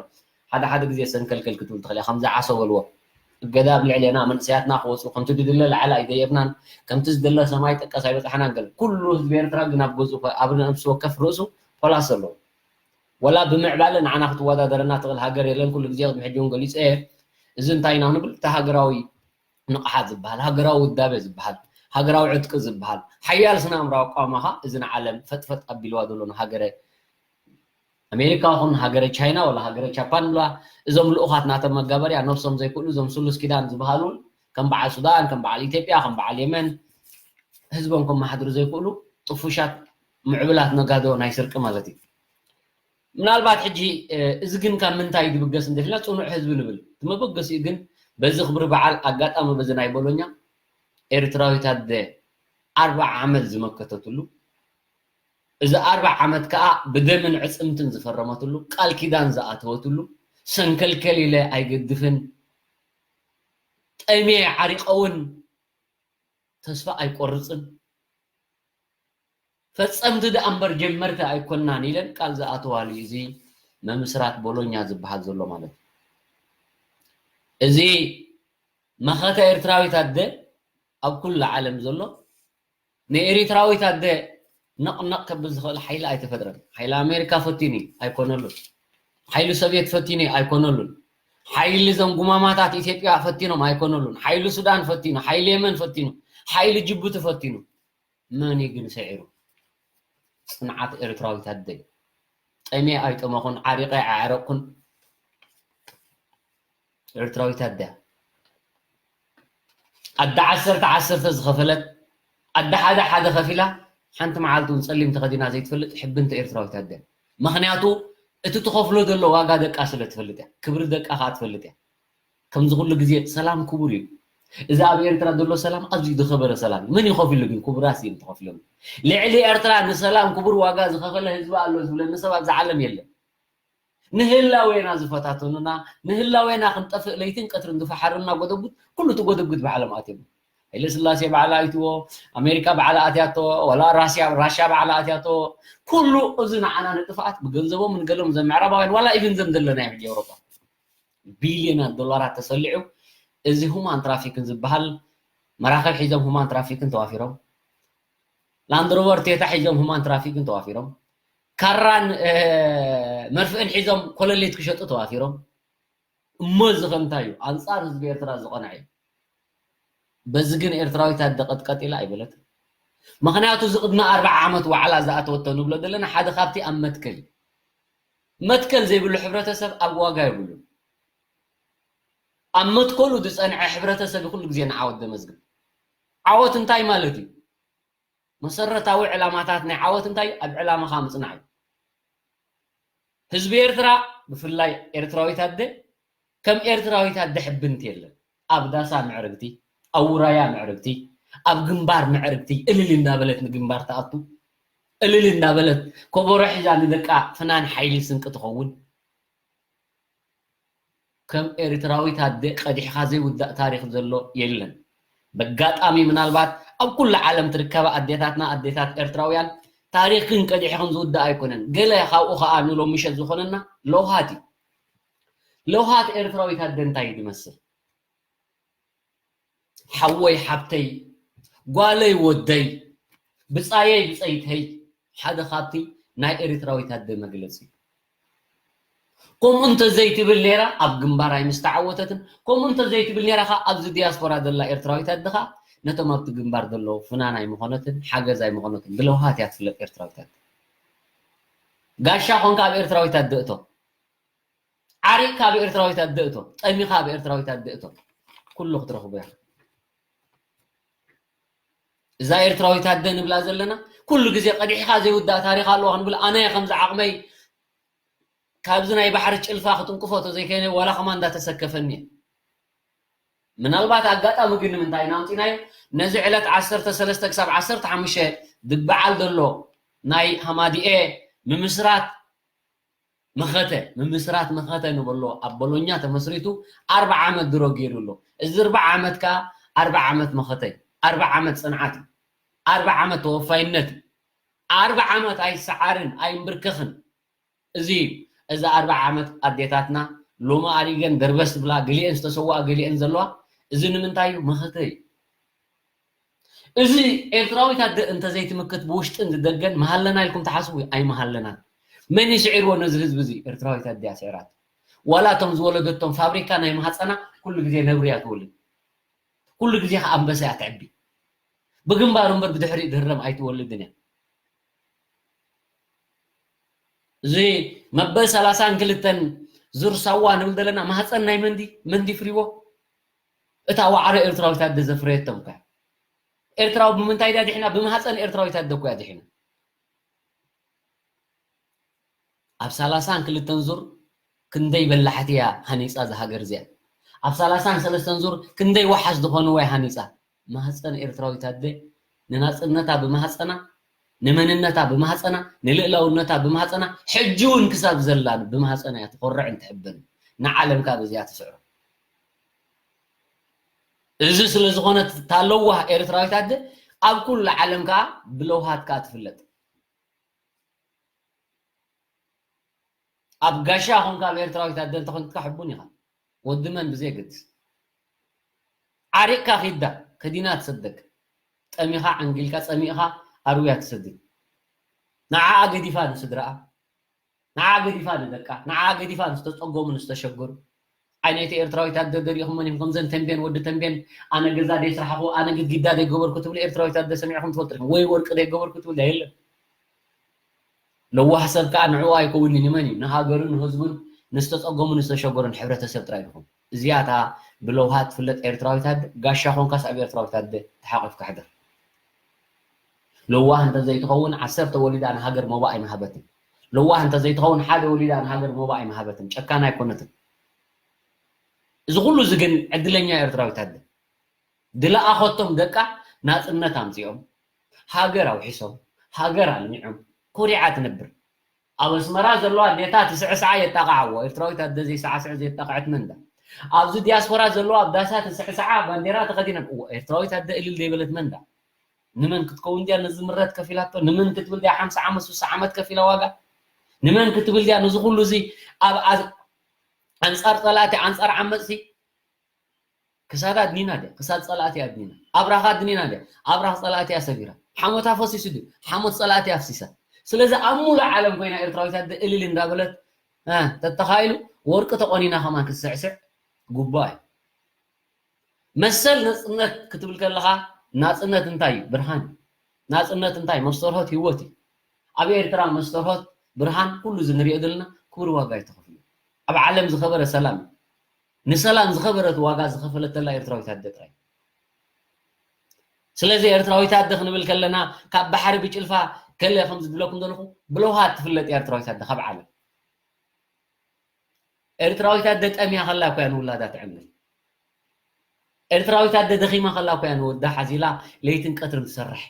ሓደ ሓደ ግዜ ሰንከልከል ክትብል ትኽእል እያ። ከምዚ ዓሶ በልዎ እገዳ ኣብ ልዕሌና መንእሰያትና ክወፁ ከምቲ ዝድለ ላዕሊ ኣይደየብናን ከምቲ ዝድለ ሰማይ ጠቀስ ኣይበፃሕናን ገለ ኩሉ ህዝቢ ኤርትራ ግን ኣብ ገዝኡ ኣብ ነብሲ ወከፍ ርእሱ ፖላስ ኣለዎ። ወላ ብምዕባለ ንዓና ክትወዳደረና ትኽእል ሃገር የለን። ኩሉ ግዜ ቅድሚ ሕጂ እውን ገሊፀ እየ። እዚ እንታይ ኢና ክንብል እቲ ሃገራዊ ንቕሓት ዝበሃል ሃገራዊ ውዳበ ዝበሃል ሃገራዊ ዕጥቂ ዝበሃል ሓያል ስነ ኣእምራዊ ኣቋማኻ እዚ ንዓለም ፈጥፈጥ ኣቢልዋ ዘሎ ንሃገረ ኣሜሪካ ኹን ሃገረ ቻይና ወላ ሃገረ ጃፓን ብላ እዞም ልኡኻት ናቶም መጋበርያ ነብሶም ዘይክእሉ እዞም ስሉስ ኪዳን ዝበሃሉ ከም በዓል ሱዳን ከም በዓል ኢትዮጵያ ከም በዓል የመን ህዝቦም ከመሓድሩ ዘይክእሉ ጥፉሻት ምዕብላት ነጋዶ ናይ ስርቂ ማለት እዩ። ምናልባት ሕጂ እዚ ግን ካብ ምንታይ ዝብገስ እንተፊልና ፅኑዕ ህዝቢ ንብል እቲ መበገሲኡ ግን በዚ ክብሪ በዓል ኣጋጣሚ በዚ ናይ ቦሎኛ ኤርትራዊት ኣደ ኣርብዓ ዓመት ዝመከተትሉ እዚ ኣርብዓ ዓመት ከዓ ብደምን ዕፅምትን ዝፈረመትሉ ቃል ኪዳን ዝኣተወትሉ ሰንከልከል ኢለ ኣይገድፍን ጠሜ ዓሪቀውን ተስፋ ኣይቆርፅን ፈፀምቲ ደኣ እምበር ጀመርቲ ኣይኮናን ኢለን ቃል ዝኣተዋሉ እዩ እዚ መምስራት ቦሎኛ ዝበሃል ዘሎ ማለት እዩ። እዚ መኸተ ኤርትራዊት ኣደ ኣብ ኩሉ ዓለም ዘሎ ንኤሪትራዊት ኣደ ነቕነቕ ከብል ዝኽእል ሓይሊ ኣይተፈጥረን። ሓይሊ ኣሜሪካ ፈቲኑ ኣይኮነሉን። ሓይሊ ሶቪየት ፈቲኑ ኣይኮነሉን። ሓይሊ እዞም ጉማማታት ኢትዮጵያ ፈቲኖም ኣይኮነሉን። ሓይሊ ሱዳን ፈቲኑ፣ ሓይሊ የመን ፈቲኑ፣ ሓይሊ ጅቡቲ ፈቲኑ። መን እዩ ግን ስዒሩ? ጽንዓት ኤርትራዊት ኣደይ። ጠምየ ኣይጠመኹን፣ ዓሪቐ ኣይዓረቕኩን። ኤርትራዊት ኣደ። ኣደ ዓሰርተ ዓሰርተ ዝኸፈለት፣ ኣደ ሓደ ሓደ ከፊላ፣ ሓንቲ መዓልቲ እውን ጸሊም ተኸዲና ዘይትፈልጥ ሕብንቲ ኤርትራዊት ኣደ። ምኽንያቱ እቲ ትኸፍሎ ዘሎ ዋጋ ደቃ ስለ ትፈልጥ እያ። ክብሪ ደቃ ከኣ ትፈልጥ እያ። ከምዚ ኩሉ ግዜ ሰላም ክቡር እዩ። እዚ ኣብ ኤርትራ ዘሎ ሰላም ኣዝዩ ዝኸበረ ሰላም እዩ። መን እዩ ከፊሉ ግን? ክቡራት እዮም ተኸፊሎም። ልዕሊ ኤርትራ ንሰላም ክቡር ዋጋ ዝኸፈለ ህዝቢ ኣሎ ዝብለኒ ሰብ ኣብዚ ዓለም የለን። ንህላዌና ዝፈታተኑና፣ ንህላዌና ክንጠፍእ ለይትን ቀትርን ዝፈሓሩና ጎደጉድ፣ ኩሉ እቲ ጎደጉድ ባዕሎም ኣትዮም። ሃይለ ስላሴ ባዕላ ኣይትዎ፣ ኣሜሪካ ባዕላ ኣትያቶ፣ ዋላ ራስያ፣ ራሻ ባዕላ ኣትያቶ፣ ኩሉ እዚ ንዓና ንጥፍኣት ብገንዘቦም ንገሎም ዘም ምዕራባውያን፣ ዋላ ኢቭን ዘም ዘለና እዮም ሕጂ ኤውሮጳ። ቢልዮናት ዶላራት ተሰሊዑ፣ እዚ ሁማን ትራፊክን ዝበሃል መራኸብ ሒዞም ሁማን ትራፊክን ተዋፊሮም፣ ላንድሮቨር ቴታ ሒዞም ሁማን ትራፊክን ተዋፊሮም፣ ካራን፣ እ፣ መርፍእን ሒዞም ኮለሌት ክሸጡ ተዋፊሮም። እሞ እዚ ከ እንታይ እዩ? ኣንጻር ህዝቢ ኤርትራ ዝቐንዐ እዩ። በዚ ግን ኤርትራዊት ኣደ ቀጥቀጥ ኢላ ኣይበለትን። ምኽንያቱ እዚ ቅድሚ ኣርብዓ ዓመት ዋዕላ ዝኣተወቶ ንብሎ ዘለና ሓደ ካብቲ ኣብ መትከል እዩ። መትከል ዘይብሉ ሕብረተሰብ ኣብ ዋጋ የብሉን። ኣብ መትከሉ ዝጸንዐ ሕብረተሰብ እዩ ኩሉ ግዜ ንዓወት ዘመዝግብ። ዓወት እንታይ ማለት እዩ? መሰረታዊ ዕላማታት ናይ ዓወት እንታይ እዩ? ኣብ ዕላማኻ ምጽናዕ እዩ። ህዝቢ ኤርትራ፣ ብፍላይ ኤርትራዊት ኣደ፣ ከም ኤርትራዊት ኣደ ሕብንቲ የለን። ኣብ ዳሳ ምዕርግቲ፣ ኣብ ውራያ ምዕርግቲ፣ ኣብ ግንባር ምዕርግቲ፣ እልል እንዳበለት ንግንባር ትኣቱ፣ እልል እንዳበለት ከበሮ ሒዛ ንደቃ ፍናን ሓይሊ ስንቂ ትኸውን። ከም ኤርትራዊት ኣደ ቀዲሕኻ ዘይውዳእ ታሪኽ ዘሎ የለን። በጋጣሚ ምናልባት ኣብ ኩሉ ዓለም ትርከባ ኣዴታትና ኣዴታት ኤርትራውያን ታሪኽን ቀዲሕኽን ዝውዳእ ኣይኮነን። ገለ ካብኡ ኸኣ ንሎሚ ምሸት ዝኾነና ለውሃት እዩ። ለውሃት ኤርትራዊት ኣደ እንታይ እዩ ዝመስል? ሓወይ ሓብተይ፣ ጓለይ ወደይ፣ ብጻየይ ብጸይተይ ሓደ ካብቲ ናይ ኤርትራዊት ኣደ መግለጺ እዩ። ከምኡ እንተዘይትብል ነይራ ኣብ ግንባር ኣይምስተዓወተትን። ከምኡ እንተዘይትብል ነይራ ከ ኣብዚ ዲያስፖራ ዘላ ኤርትራዊት ኣድኻ ነቶም ኣብቲ ግንባር ዘለዉ ፍናን ኣይምኾነትን፣ ሓገዝ ኣይምኾነትን። ብለውሃት እያ ትፍለጥ ኤርትራዊት ኣደ። ጋሻ ኾንካ ኣብ ኤርትራዊት ኣደ እቶ። ዓሪቕካ ኣብ ኤርትራዊት ኣደ እቶ። ጠሚኻ ኣብ ኤርትራዊት ኣደ እቶ። ኩሉ ክትረኽቦ ኢኻ። እዛ ኤርትራዊት ኣደ ንብላ ዘለና ኩሉ ግዜ ቀዲሕካ ዘይውዳእ ታሪኽ ኣለዋ ክንብል ኣነ ከምዚ ዓቕመይ ካብዚ ናይ ባሕሪ ጭልፋ ክትንቅፎ ተዘይከይነ ዋላ ከማን እንዳተሰከፈኒ እየ። ምናልባት ኣጋጣሚ ግን ንምንታይ ኢና ኣምፂናዮ? ነዚ ዕለት ዓሰርተ ሰለስተ ክሳብ ዓሰርተ ሓሙሽተ ዝበዓል ዘሎ ናይ ሃማዲኤ ምምስራት መኸተ ምምስራት መኸተ ንበሎ ኣብ ቦሎኛ ተመስሪቱ ኣርባዓ ዓመት ድሮ ገይሩ ኣሎ። እዚ ኣርባዓ ዓመት ከዓ ኣርባዓ ዓመት መኸተ እዩ። ኣርባዓ ዓመት ፅንዓት እዩ። ኣርባዓ ዓመት ተወፋይነት እዩ። ኣርባዓ ዓመት ኣይሰዓርን ኣይንብርከኽን። እዚ እዩ። እዚ ኣርባዓ ዓመት ኣዴታትና ሎሚ ኣሪገን ደርበስ ዝብላ ገሊአን ዝተሰዋኣ ገሊአን ዘለዋ እዚ ንምንታይ እዩ? መኸተ እዩ። እዚ ኤርትራዊት ኣደ እንተዘይትምክት ብውሽጥን ዝደገን መሃለና ኢልኩም ትሓስቡ? ኣይመሃለናን። መን እዩ ስዒርዎ ነዚ ህዝቢ እዚ? ኤርትራዊት ኣደ እያ ስዒራቶ። ዋላ እቶም ዝወለደቶም ፋብሪካ ናይ ማህፀና ኩሉ ግዜ ነብሪ እያ ትወልድ። ኩሉ ግዜ ከዓ ኣንበሳ እያ ትዕቢ። ብግንባር እምበር ብድሕሪኡ ድህረም ኣይትወልድን እያ። እዚ መበል ሰላሳን ክልተን ዙር ሳዋ ንብል ዘለና ማህፀን ናይ መንዲ መንዲ ፍሪዎ እታ ዋዕሮ ኤርትራዊት ኣደ ዘፍረየቶም እኮ እያ። ኤርትራዊ ብምንታይ ድያ ድሒና? ብማህፀን ኤርትራዊት ኣደ እኮ እያ ድሒና። ኣብ ሰላሳን ክልተን ዙር ክንደይ በላሕቲ እያ ሃኒፃ እዛ ሃገር እዚኣ። ኣብ ሰላሳን ሰለስተን ዙር ክንደይ ወሓስ ዝኾንዋ እያ ሃኒፃ። ማህፀን ኤርትራዊት ኣደ ንናፅነታ ብማህፀና፣ ንመንነታ ብማህፀና፣ ንልእላውነታ ብማህፀና፣ ሕጂ እውን ክሳብ ዘላ ብማህፀና እያ ትኾርዕን ትሕበንን። ንዓለም ከዓ በዚኣ ትስዕሮ። እዚ ስለ ዝኾነት እታ ለዋህ ኤርትራዊት ኣደ ኣብ ኩሉ ዓለም ከዓ ብለውሃት ከዓ ትፍለጥ። ኣብ ጋሻ ኾንካ ኣብ ኤርትራዊት ኣደ እንተኾንካ ሕቡን ኢኻ። ወዲ መን ብዘየገድስ። ዓሪቕካ ኺዳ ከዲና ትሰደግ። ጠሚኻ ዓንጊልካ ጸሚእኻ ኣርውያ ትሰድድ። ንዓኣ ገዲፋ ንስድራኣ፣ ንዓኣ ገዲፋ ንደቃ፣ ንዓኣ ገዲፋ ንዝተጸገሙ ንዝተሸገሩ። ኣይ ናይቲ ኤርትራዊት ኣደ ደሪኹመን ኢኹም ከምዘን ተንቤን ወዲ ተንቤን ኣነ ገዛ ደይስራሕኹ ኣነ ግድግዳ ደይገበርኩ ትብል ኤርትራዊት ኣደ ሰሚዕኹም ትፈልጡ ዲኹም? ወይ ወርቂ ደይገበርኩ ትብል ዳ የለን። ለዋህ ሰብ ከዓ ንዕኡ ኣይከውንን እዩ። መን እዩ? ንሃገሩን ንህዝቡን ንዝተፀገሙን ዝተሸገሩን ሕብረተሰብ ጥራይ ድኹም። እዚኣ እታ ብለውሃት ትፍለጥ ኤርትራዊት ኣደ ጋሻ ኮንካስ ኣብ ኤርትራዊት ኣደ ተሓቂፍካ ሕደር። ለዋህ እንተዘይትኸውን ዓሰርተ ወሊዳ ንሃገር ሞባእ ኣይምሃበትን። ለዋህ እንተዘይትኸውን ሓደ ወሊዳ ንሃገር ሞባእ ኣይምሃበትን። ጨካን ኣይኮነትን። እዚ ኩሉ እዚ ግን ዕድለኛ ኤርትራዊት ኣደ ድለኣኸቶም ደቃ ናጽነት ኣምጺኦም፣ ሃገር ኣውሒሶም፣ ሃገር ኣልሚዖም፣ ኮሪዓ ትነብር። ኣብ ኣስመራ ዘለዋ ኣዴታት ትስዕስዓ የጣቕዓዎ፣ ኤርትራዊት ኣደ ዘይሰዓስዕ ዘየጣቕዐት መን እያ? ኣብዚ ዲያስፖራ ዘለዋ ኣብ ዳሳ ትስዕስዓ ባንዴራ ተኸዲነን፣ እወ፣ ኤርትራዊት ኣደ እልል ዘይበለት መን እያ? ንመን ክትከውን ድያ ነዚ ምረት ከፊላቶ? ንመን ክትብል ድያ ሓምሳ ዓመት፣ ስሳ ዓመት ከፊላ ዋጋ? ንመን ክትብል ድያ ነዚ ኩሉ እዚ ኣብ ኣንጻር ጸላእቲ፣ ኣንጻር ዓመጽቲ ክሳዳ ኣድኒና ድያ? ክሳድ ጸላእቲ ኣድኒና። ኣብራኻ ኣድኒና ድያ? ኣብራኽ ጸላእቲ እያ ሰቢራ። ሓሞታ ፈሲሱ ድዩ? ሓሞት ጸላእቲ ኣፍሲሳ። ስለዚ ኣብ ሙሉእ ዓለም ኮይና ኤርትራዊት ኣደ እልል እንዳበለት፣ እ፣ ተተኻኢሉ ወርቂ ተቆኒና ከማን ክትስዕስዕ ግቡኣ እዩ። መሰል ነጽነት ክትብል ከለኻ ናጽነት እንታይ እዩ? ብርሃን እዩ። ናጽነት እንታይ? መስተርሆት ህይወት እዩ። ኣብ ኤርትራ መስተርሆት ብርሃን ኩሉ እዚ ንሪኦ ዘለና ክቡር ዋጋ እዩ ተኸፊሉ። ኣብ ዓለም ዝኸበረ ሰላም እዩ። ንሰላም ዝኸበረት ዋጋ ዝኸፈለተላ ኤርትራዊት ኣደ ጥራይ። ስለዚ ኤርትራዊት ኣደ ክንብል ከለና ካብ ባሕሪ ብጭልፋ ከለ ከም ዝብለኩም ዘለኹ ብለውሃት ትፍለጥ እያ ኤርትራዊት ኣደ ካብ ዓለም። ኤርትራዊት ኣደ ጠምያ ከላ እኮ እያ ንውላዳ ትዕምል። ኤርትራዊት ኣደ ደኺማ ከላ እኮ እያ ንወዳ ሓዚላ ለይትን ቀትርን ትሰርሕ።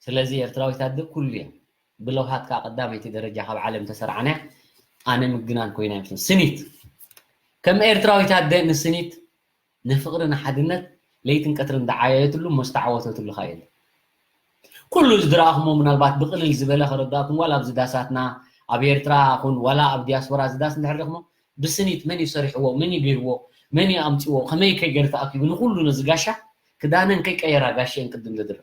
ስለዚ ኤርትራዊት ኣደ ኩሉ እያ። ብለውሃት ከዓ ቀዳመይቲ ደረጃ ካብ ዓለም ተሰርዓና እያ። ኣነ ምግናን ኮይና ይመስለኒ። ስኒት። ከም ኤርትራዊት ኣደ ንስኒት ንፍቕሪ ንሓድነት ለይትን ቀትርን ዝዓየየትሉ እሞ ዝተዓወተትሉ ከ የለን። ኩሉ እዚ ዝረኣኹሞ ምናልባት ብቕልል ዝበለ ከረዳእኩም ዋላ ኣብዚ ዳሳትና ኣብ ኤርትራ ኹን ዋላ ኣብ ዲያስፖራ እዚ ዳስ እንድሕር ሪእኹሞ ብስኒት መን እዩ ሰሪሕዎ? መን እዩ ገይርዎ? መን እዩ ኣምፂዎ? ከመይ ከ ገይሩ ተኣኪቡ ንኹሉ ነዚ ጋሻ ክዳነን ከይቀየራ ጋሽአን ቅድም ዝድረ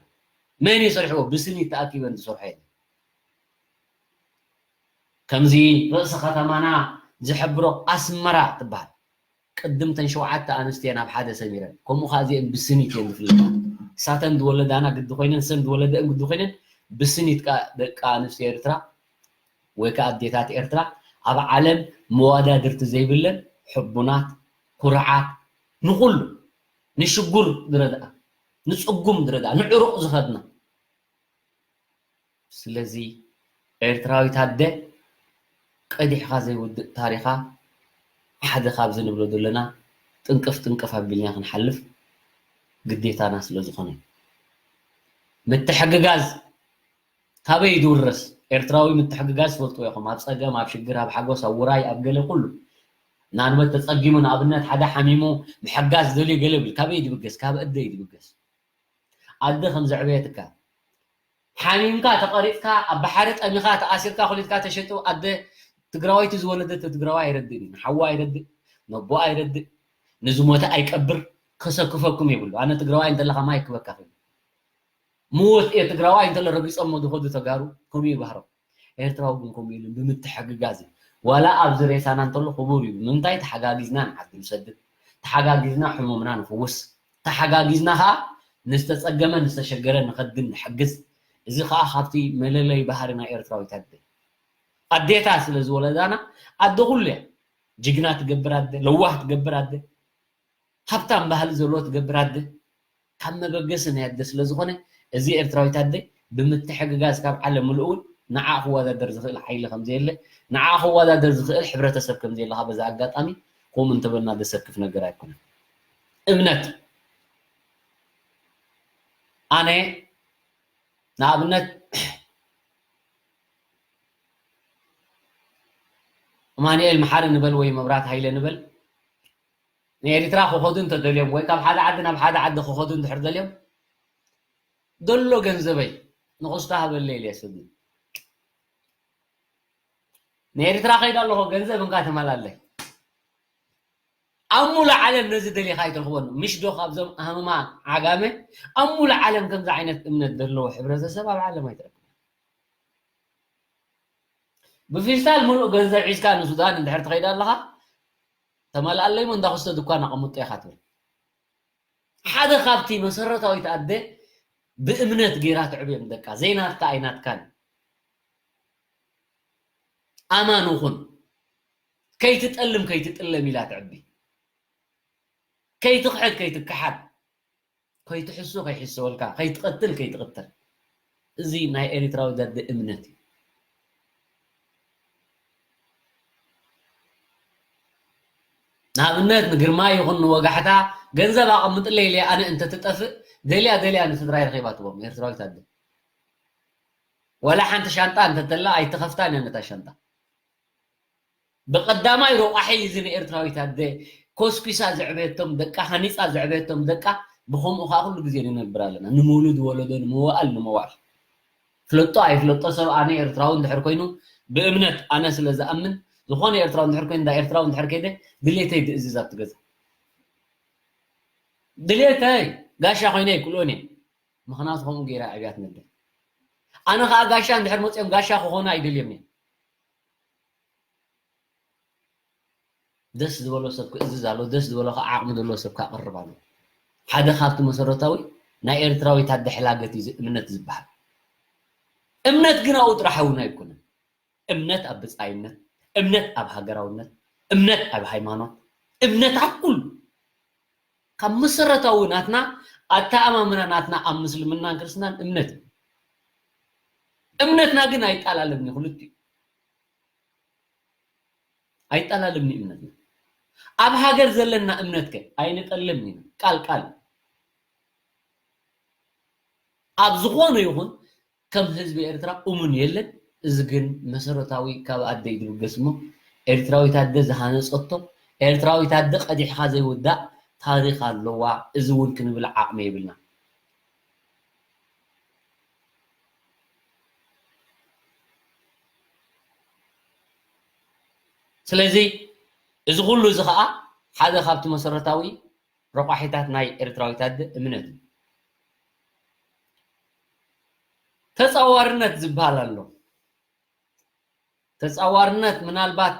መን እዩ ሰሪሕዎ? ብስኒት ተኣኪበን ዝሰርሖ የለን። ከምዚ ርእሲ ከተማና ዝሕብሮ ኣስመራ ትበሃል። ቅድም ተን ሸውዓተ ኣንስትዮ ናብ ሓደ ሰሚረን። ከምኡ ኸዓ እዚአን ብስኒት እየን ዝፍለጣ። እሳተን ዝወለዳና ግዲ ኮይነን፣ ሰን ዝወለደአን ግዲ ኮይነን፣ ብስኒት ከኣ ደቂ ኣንስትዮ ኤርትራ ወይ ከኣ ኣዴታት ኤርትራ ኣብ ዓለም መዋዳድርቲ ዘይብለን፣ ሕቡናት፣ ኩርዓት፣ ንኹሉ፣ ንሽጉር ዝረድኣ፣ ንጽጉም ዝረድኣ፣ ንዕሩቕ ዝኸድና። ስለዚ ኤርትራዊት ኣደ ቀዲሕኻ ዘይውድእ ታሪኻ ሓደ ካብዚ ንብሎ ዘለና ጥንቅፍ ጥንቅፍ ኣቢልና ክንሓልፍ ግዴታና ስለ ዝኾነ፣ ምትሕግጋዝ ካበይ ዝውረስ? ኤርትራዊ ምትሕግጋዝ ትፈልጥዎ ኢኹም። ኣብ ጸገም፣ ኣብ ሽግር፣ ኣብ ሓጎስ፣ ኣብ ውራይ፣ ኣብ ገለ ኩሉ። ንኣብነት ተጸጊሙ፣ ንኣብነት ሓደ ሓሚሙ ምሕጋዝ ደልዩ ገለ ብል፣ ካበይ ድብገስ? ካብ ኣደ እዩ ድብገስ። ኣደ ከም ዘዕበየትካ፣ ሓሚምካ፣ ተቐሪጽካ፣ ኣብ ባሕሪ ጠሚኻ፣ ተኣሲርካ፣ ኮሊትካ፣ ተሸጡ፣ ኣደ ትግራወይቲ ዝወለደት ትግራዋይ ኣይረድእን እዩ። ንሓዋ ኣይረድእ፣ ነቦኣ ኣይረድእ፣ ንዝሞተ ኣይቀብር፣ ከሰክፈኩም የብሉ። ኣነ ትግራዋይ እንተለኻ ማይ ክበካ ኽእል። ምዉት እየ ትግራዋይ እንተሎ ረጊጾሞ ዝኸዱ ተጋሩ ከምኡ እዩ ባህሮም። ኤርትራዊ ግን ከምኡ ኢሉ ብምትሕግጋዝ እዩ። ዋላ ኣብዚ ሬሳና እንተሎ ክቡር እዩ። ንምንታይ ተሓጋጊዝና ንዓዲ ንሰድድ፣ ተሓጋጊዝና ሕሙምና ንፍውስ፣ ተሓጋጊዝና ኸዓ ንዝተጸገመ ንዝተሸገረ ንኸድም ንሕግዝ። እዚ ኸዓ ካብቲ መለለይ ባህሪ ናይ ኤርትራዊት ኣደ። ኣዴታት ስለ ዝወለዳና ኣደ ኩሉ እያ። ጅግና ትገብር ኣደ፣ ለዋህ ትገብር ኣደ፣ ሃብታም ባህሊ ዘለዎ ትገብር ኣደ፣ ካብ መበገሲ ናይ ኣደ ስለ ዝኾነ፣ እዚ ኤርትራዊት ኣደ ብምትሕግጋዝ ካብ ዓለም ምሉእ እውን ንዓ ክወዳደር ዝኽእል ሓይሊ ከም ዘየለ፣ ንዓ ክወዳደር ዝኽእል ሕብረተሰብ ከም ዘየለ፣ በዚ ኣጋጣሚ ከምኡ እንተበልና ዘሰክፍ ነገር ኣይኮነን። እምነት፣ ኣነ ንኣብነት ኣማኑኤል መሓሪ ንበል ወይ መብራት ሃይለ ንበል፣ ንኤሪትራ ክኸዱ እንተደልዮም ወይ ካብ ሓደ ዓዲ ናብ ሓደ ዓዲ ክኸዱ እንድሕር ደልዮም፣ ደሎ ገንዘበይ ንኹስታ ሃበለይ ኢለ እየ ሰዲደ። ንኤሪትራ ከይደ ኣለኹ፣ ገንዘብ እንካ ተመላለይ። ኣብ ሙሉእ ዓለም ነዚ ደሊኻ ኣይትረኽቦን። ምሽ ዶ ካብዞም ኣህምማ ዓጋመ ኣብ ሙሉእ ዓለም ከምዚ ዓይነት እምነት ዘለዎ ሕብረተሰብ ኣብ ዓለም ኣይትረክብን። ብፊስታል ሙሉእ ገንዘብ ሒዝካ ንሱዳን እንድሕር ትኸይድ ኣለኻ፣ ተመልኣለይ እሞ እንዳ ኩስተ ድኳን ኣቐምጦ ኢኻ ትብል። ሓደ ካብቲ መሰረታዊት ኣደ ብእምነት ገይራ ተዕብዮም ደቃ። ዘይናትካ ኣይናትካን። ኣማን ኹን። ከይትጠልም ከይትጥለም ኢላ ተዕቢ። ከይትኽሕድ ከይትከሓድ። ከይትሕሱ ከይሕሰወልካ። ከይትቐትል ከይትቕተል። እዚ ናይ ኤሪትራዊ ኣደ እምነት እዩ። ንኣብነት ንግርማይ ይኹን ንወጋሕታ ገንዘብ ኣቐምጥለይ ኢለ ኣነ እንተትጠፍእ ደልያ ደልያ ንስድራይ ረኺባ ትቦም ኤርትራዊት ኣደ። ዋላ ሓንቲ ሻንጣ እንተተላ ኣይትኸፍታን እያ ነታ ሻንጣ። ብቐዳማይ ረቋሒ እዚ ንኤርትራዊት ኣደ ኮስኲሳ ዘዕበየቶም ደቃ፣ ሃኒጻ ዘዕበየቶም ደቃ፣ ብኸምኡ ኸኣ ኩሉ ግዜ ንነብር ኣለና። ንምውሉድ ወለዶ፣ ንምውኣል፣ ንምውዓል። ፍለጦ ኣይፍለጦ ሰብ ኣነ ኤርትራዊ እንድሕር ኮይኑ፣ ብእምነት ኣነ ስለ ዝኣምን፣ ዝኾነ ኤርትራዊ እንድሕር ኮይኑ፣ እንዳ ኤርትራዊ እንድሕር ከይደ፣ ድሌተይ ድእዝዝ ኣብቲ ገዛ። ድሌተይ፣ ጋሻ ኮይነ ኣይክልኦን እየ። ምኽንያቱ ከምኡ ገይራ ኣዕብያትኒ ኣደ። ኣነ ኸኣ ጋሻ እንድሕር መጺኦም ጋሻ ክኾኑ ኣይደልዮም እየ። ደስ ዝበሎ ሰብ ክእዝዝ ኣሎ፣ ደስ ዝበሎ ከዓ ዓቕሚ ዘለዎ ሰብ ከቕርብ ኣሎ። ሓደ ካብቲ መሰረታዊ ናይ ኤርትራዊት ኣደ ሕላገት እዩ እዚ እምነት ዝበሃል። እምነት ግን ኣብኡ ጥራሕ እውን ኣይኮነን። እምነት ኣብ ብጻይነት፣ እምነት ኣብ ሃገራውነት፣ እምነት ኣብ ሃይማኖት፣ እምነት ኣብ ኩሉ። ካብ መሰረታዊ ናትና ኣተኣማምና ናትና ኣብ ምስልምናን ክርስትናን እምነት እዩ። እምነትና ግን ኣይጠላለምን እዩ፣ ክልቲኡ። ኣይጠላለምን እዩ እምነትና። ኣብ ሃገር ዘለና እምነት ከ ኣይንጠልምን ኢና። ቃል ቃል። ኣብ ዝኾነ ይኹን ከም ህዝቢ ኤርትራ እሙን የለን። እዚ ግን መሰረታዊ ካብ ኣደ እዩ ዝብገስ እሞ፣ ኤርትራዊት ኣደ ዝሃነጸቶ፣ ኤርትራዊት ኣደ ቀዲሕኻ ዘይውዳእ ታሪኽ ኣለዋ። እዚ እውን ክንብል ዓቕሚ የብልና። ስለዚ እዚ ኩሉ እዚ ኸኣ ሓደ ካብቲ መሰረታዊ ረቋሒታት ናይ ኤርትራዊት ኣደ እምነት እዩ። ተጻዋርነት ዝበሃል ኣሎ። ተጻዋርነት ምናልባት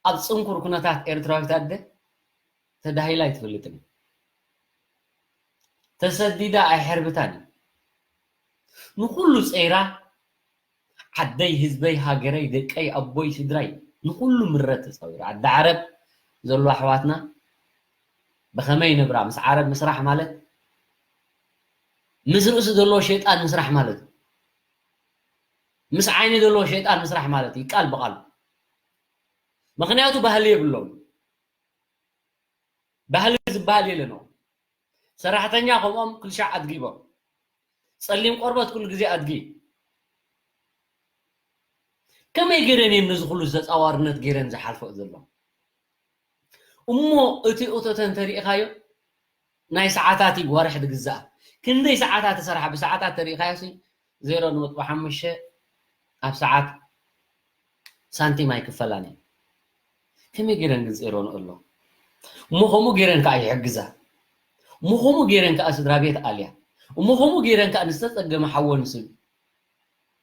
ኣብ ጽንኩር ኩነታት ኤርትራዊት ኣደ ተዳሂላ ኣይትፈልጥን። ተሰዲዳ ኣይሐርብታን። ንኹሉ ጸይራ ዓደይ፣ ህዝበይ፣ ሃገረይ፣ ደቀይ፣ ኣቦይ፣ ስድራይ፣ ንኹሉ ምረት ተጻዊራ። ዓዲ ዓረብ ዘሎ ኣሕዋትና ብኸመይ ነብራ? ምስ ዓረብ ምስራሕ ማለት ምስ ርእሲ ዘለዎ ሸይጣን ምስራሕ ማለት እዩ። ምስ ዓይኒ ዘለዎ ሸይጣን ምስራሕ ማለት እዩ፣ ቃል ብቓል። ምኽንያቱ ባህሊ የብሎም። ባህሊ ዝበሃል የለኖም። ሰራሕተኛ ከምኦም ክልሻዕ ኣድጊቦም። ጸሊም ቆርበት ኩሉ ግዜ ኣድጊ። ከመይ ገይረን እየን ነዚ ኩሉ ተጻዋርነት ገይረን ዝሓልፈኦ ዘሎ? እሞ እቲ እቶተን ተሪኢኻዮ ናይ ሰዓታት እዩ፣ ዋርሕ ድግዛእ። ክንደይ ሰዓታት ተሰርሓ ብሰዓታት ተሪኢኻዮ ሲ ዜሮ ነጥቢ ሓሙሽተ ኣብ ሰዓት ሳንቲም ኣይክፈላን እየን። ከመይ ገይረን ግን ዜሮ ንእሎ? እሞ ከምኡ ገይረን ከዓ ይሕግዛ። እሞ ከምኡ ገይረን ከዓ ስድራ ቤት ኣልያ። እሞ ከምኡ ገይረን ከዓ ንዝተጸገመ ሓወን ስብ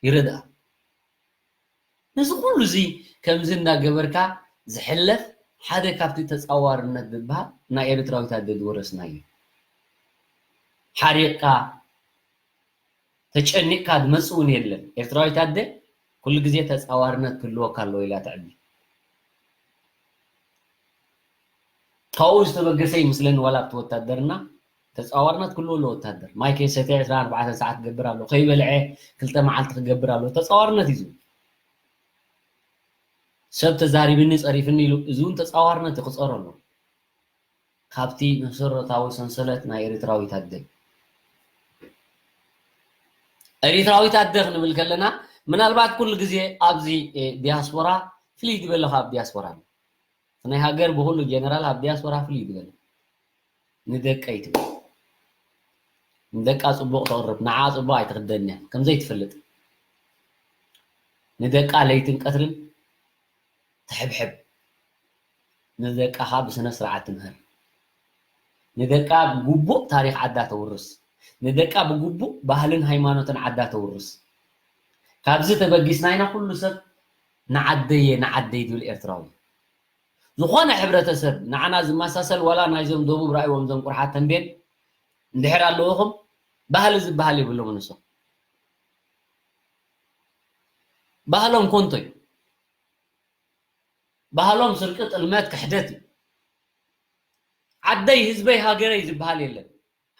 ይረድኣ። ነዚ ኩሉ እዚ ከምዚ እናገበርካ ዝሕለፍ ሓደ ካብቲ ተጻዋርነት ዝበሃል ናይ ኤርትራዊት ኣደ ዝወረስናዮ። ሓሪቕካ ተጨኒቕካ ዝመጽእ እውን የለን። ኤርትራዊት ኣደ ኩሉ ግዜ ተጻዋርነት ክህልወካ ኣለዎ ኢላ ትዕቢ። ካብኡ ዝተበገሰ ይመስለኒ ዋላ ኣብቲ ወታደርና ተጻዋርነት ክህልዎ ኣለዎ። ወታደር ማይ ከይሰተ ዕስራን ኣርባዕተን ሰዓት ክገብር ኣለዎ፣ ከይበልዐ ክልተ መዓልቲ ክገብር ኣለዎ። ተጻዋርነት እዩ ዝብል። ሰብ ተዛሪብኒ ጸሪፍኒ ኢሉ፣ እዚ እውን ተጻዋርነት እዩ፣ ክጸሮ ኣለዎ። ካብቲ መሰረታዊ ሰንሰለት ናይ ኤርትራዊት ኣደ። ኤርትራዊት ኣደ ክንብል ከለና ምናልባት ኩሉ ግዜ ኣብዚ ዲያስፖራ ፍልይ ዝበለ ካብ ዲያስፖራ ኣሎ። ናይ ሃገር ብኩሉ ጀነራል ኣብ ዲያስፖራ ፍልይ ዝበለ ንደቀይ ትብል። ንደቃ ጽቡቕ ተቕርብ፣ ንዓ ጽቡቕ ኣይትኽደን እያ፣ ከም ዘይትፈልጥ። ንደቃ ለይትን ቀትርን ትሕብሕብ። ንደቃኻ ብስነ ስርዓት ትምህር። ንደቃ ብግቡእ ታሪኽ ዓዳ ተውርስ። ንደቃ ብግቡእ ባህልን ሃይማኖትን ዓዳ ተውርስ። ካብዚ ተበጊስና ኢና ኩሉ ሰብ ንዓደየ ንዓደይ ዝብል ኤርትራዊ። ዝኾነ ሕብረተሰብ ንዓና ዝመሳሰል ዋላ ናይዞም ደቡብ ራእይዎም ዞም ቁርሓት ተንቤን እንድሕር ኣለውኹም ባህሊ ዝበሃል የብሎም ንሶም። ባህሎም ኮንቶ እዩ። ባህሎም ስርቂ፣ ጥልመት፣ ክሕደት እዩ። ዓደይ፣ ህዝበይ፣ ሃገረይ ዝበሃል የለን።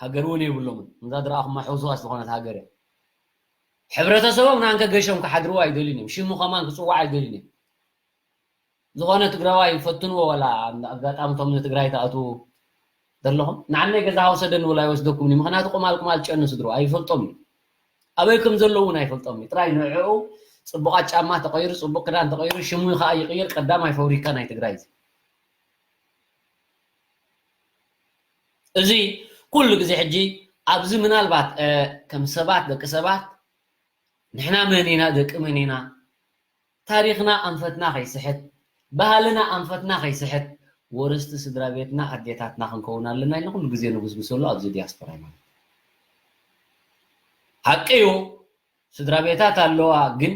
ሃገር እውን የብሎምን። እዛ ዝረኣኹማ ሕውስዋስ ዝኾነት ሃገር እያ። ሕብረተሰቦም ንኣንከ ገሾም ክሓድርዎ ኣይደልዩን እዮም። ሽሙ ከማን ክጽዋዕ ኣይደልዩን እዮም። ዝኾነ ትግራዋይ ፈትንዎ፣ ዋላ ኣጋጣሚ እቶም ንትግራይ ትኣትዉ ዘለኹም፣ ንዓነይ ገዛ ውሰደኒ ወላ ይወስደኩም እዩ። ምኽንያቱ ቁማል ቁማል ጨኑ ስድሩ ኣይፈልጦም እዩ። ኣበይ ከም ዘለዉ እውን ኣይፈልጦም እዩ። ጥራይ ንዕኡ ጽቡቓት ጫማ ተቐይሩ፣ ጽቡቕ ክዳን ተቐይሩ፣ ሽሙ ከዓ ይቕይር፣ ቀዳማይ ፋብሪካ ናይ ትግራይ እዩ። እዚ ኩሉ ግዜ ሕጂ ኣብዚ ምናልባት፣ እ፣ ከም ሰባት፣ ደቂ ሰባት፣ ንሕና መን ኢና፣ ደቂ መን ኢና፣ ታሪኽና ኣንፈትና ከይስሕት፣ ባህልና ኣንፈትና ከይስሕት፣ ወረስቲ ስድራ ቤትና ኣዴታትና ክንከውን ኣለና ኢልና ኩሉ ግዜ ንጉስጉሰሉ ኣብዚ ዲያስፖራ ማለት እዩ። ሓቂ እዩ፣ ስድራ ቤታት ኣለዋ፣ ግን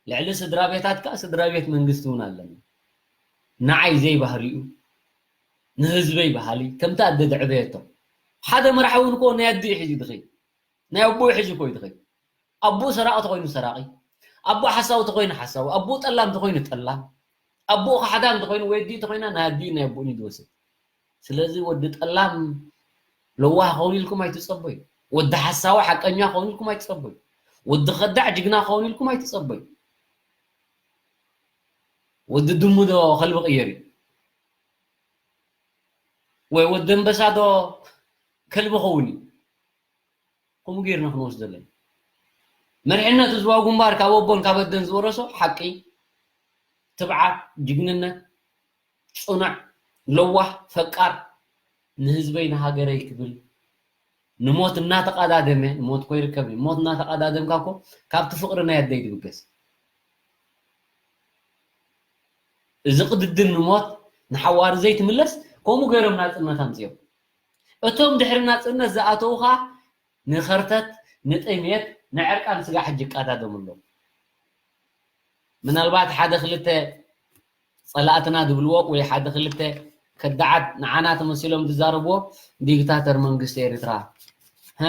ልዕሊ ስድራ ቤታት ከዓ ስድራ ቤት መንግስቲ እውን ኣለና። ንዓይ ዘይባህሪኡ፣ ንህዝበይ በሃሊ፣ ከምቲ ኣደ ዘዕበየቶ። ሓደ መራሒ እውን እኮ ናይ ኣዲኡ ሒዙ ድኸይ፣ ናይ ኣቦኡ ሒዙ እኮ እዩ ድኸይ። ኣቦኡ ሰራቒ ተኾይኑ ሰራቒ፣ ኣቦኡ ሓሳዊ ተኾይኑ ሓሳዊ፣ ኣቦኡ ጠላም ተኾይኑ ጠላም፣ ኣቦኡ ካሕዳም ተኾይኑ ወይ ኣዲኡ ተኾይና ናይ ኣዲኡ ናይ ኣቦኡን እዩ ዝወስድ። ስለዚ ወዲ ጠላም ለዋህ ክኸውን ኢልኩም ኣይትጸበዩ። ወዲ ሓሳዊ ሓቀኛ ክኸውን ኢልኩም ኣይትጸበዩ። ወዲ ከዳዕ ጅግና ክኸውን ኢልኩም ኣይትጸበዩ። ወዲ ድሙ ዶ ከልቢ ቅየር እዩ? ወይ ወዲ ኣንበሳ ዶ ከልቢ ክኸውን እዩ? ከምኡ ጌርና ክንወስዶ ኣለና። መሪሕነት ህዝባዊ ግንባር ካብ ኣቦን ካብ ኣደን ዝወረሶ ሓቂ፣ ትብዓት፣ ጅግንነት፣ ጽኑዕ፣ ለዋህ፣ ፈቃር፣ ንህዝበይ ንሃገረይ ክብል ንሞት እናተቐዳደመ፣ ንሞት እኮ ይርከብ እዩ። ሞት እናተቐዳደምካ እኮ ካብቲ ፍቕሪ ናይ ኣደይ ትብገስ። እዚ ቅድድም ንሞት ንሓዋሩ ዘይትምለስ፣ ከምኡ ገይሮም ናጽነት ኣምጺኦም። እቶም ድሕሪ ናጽነት ዝኣተዉኻ ንኸርተት፣ ንጥሜት፣ ንዕርቃን ስጋ ሕጂ ይቀዳደሙ ኣለዉ። ምናልባት ሓደ ክልተ ጸላእትና ዝብልዎ ወይ ሓደ ክልተ ከዳዓት ንዓና ተመሲሎም ዝዛረብዎ፣ ዲክታተር መንግስቲ ኤርትራ፣ ሃ፣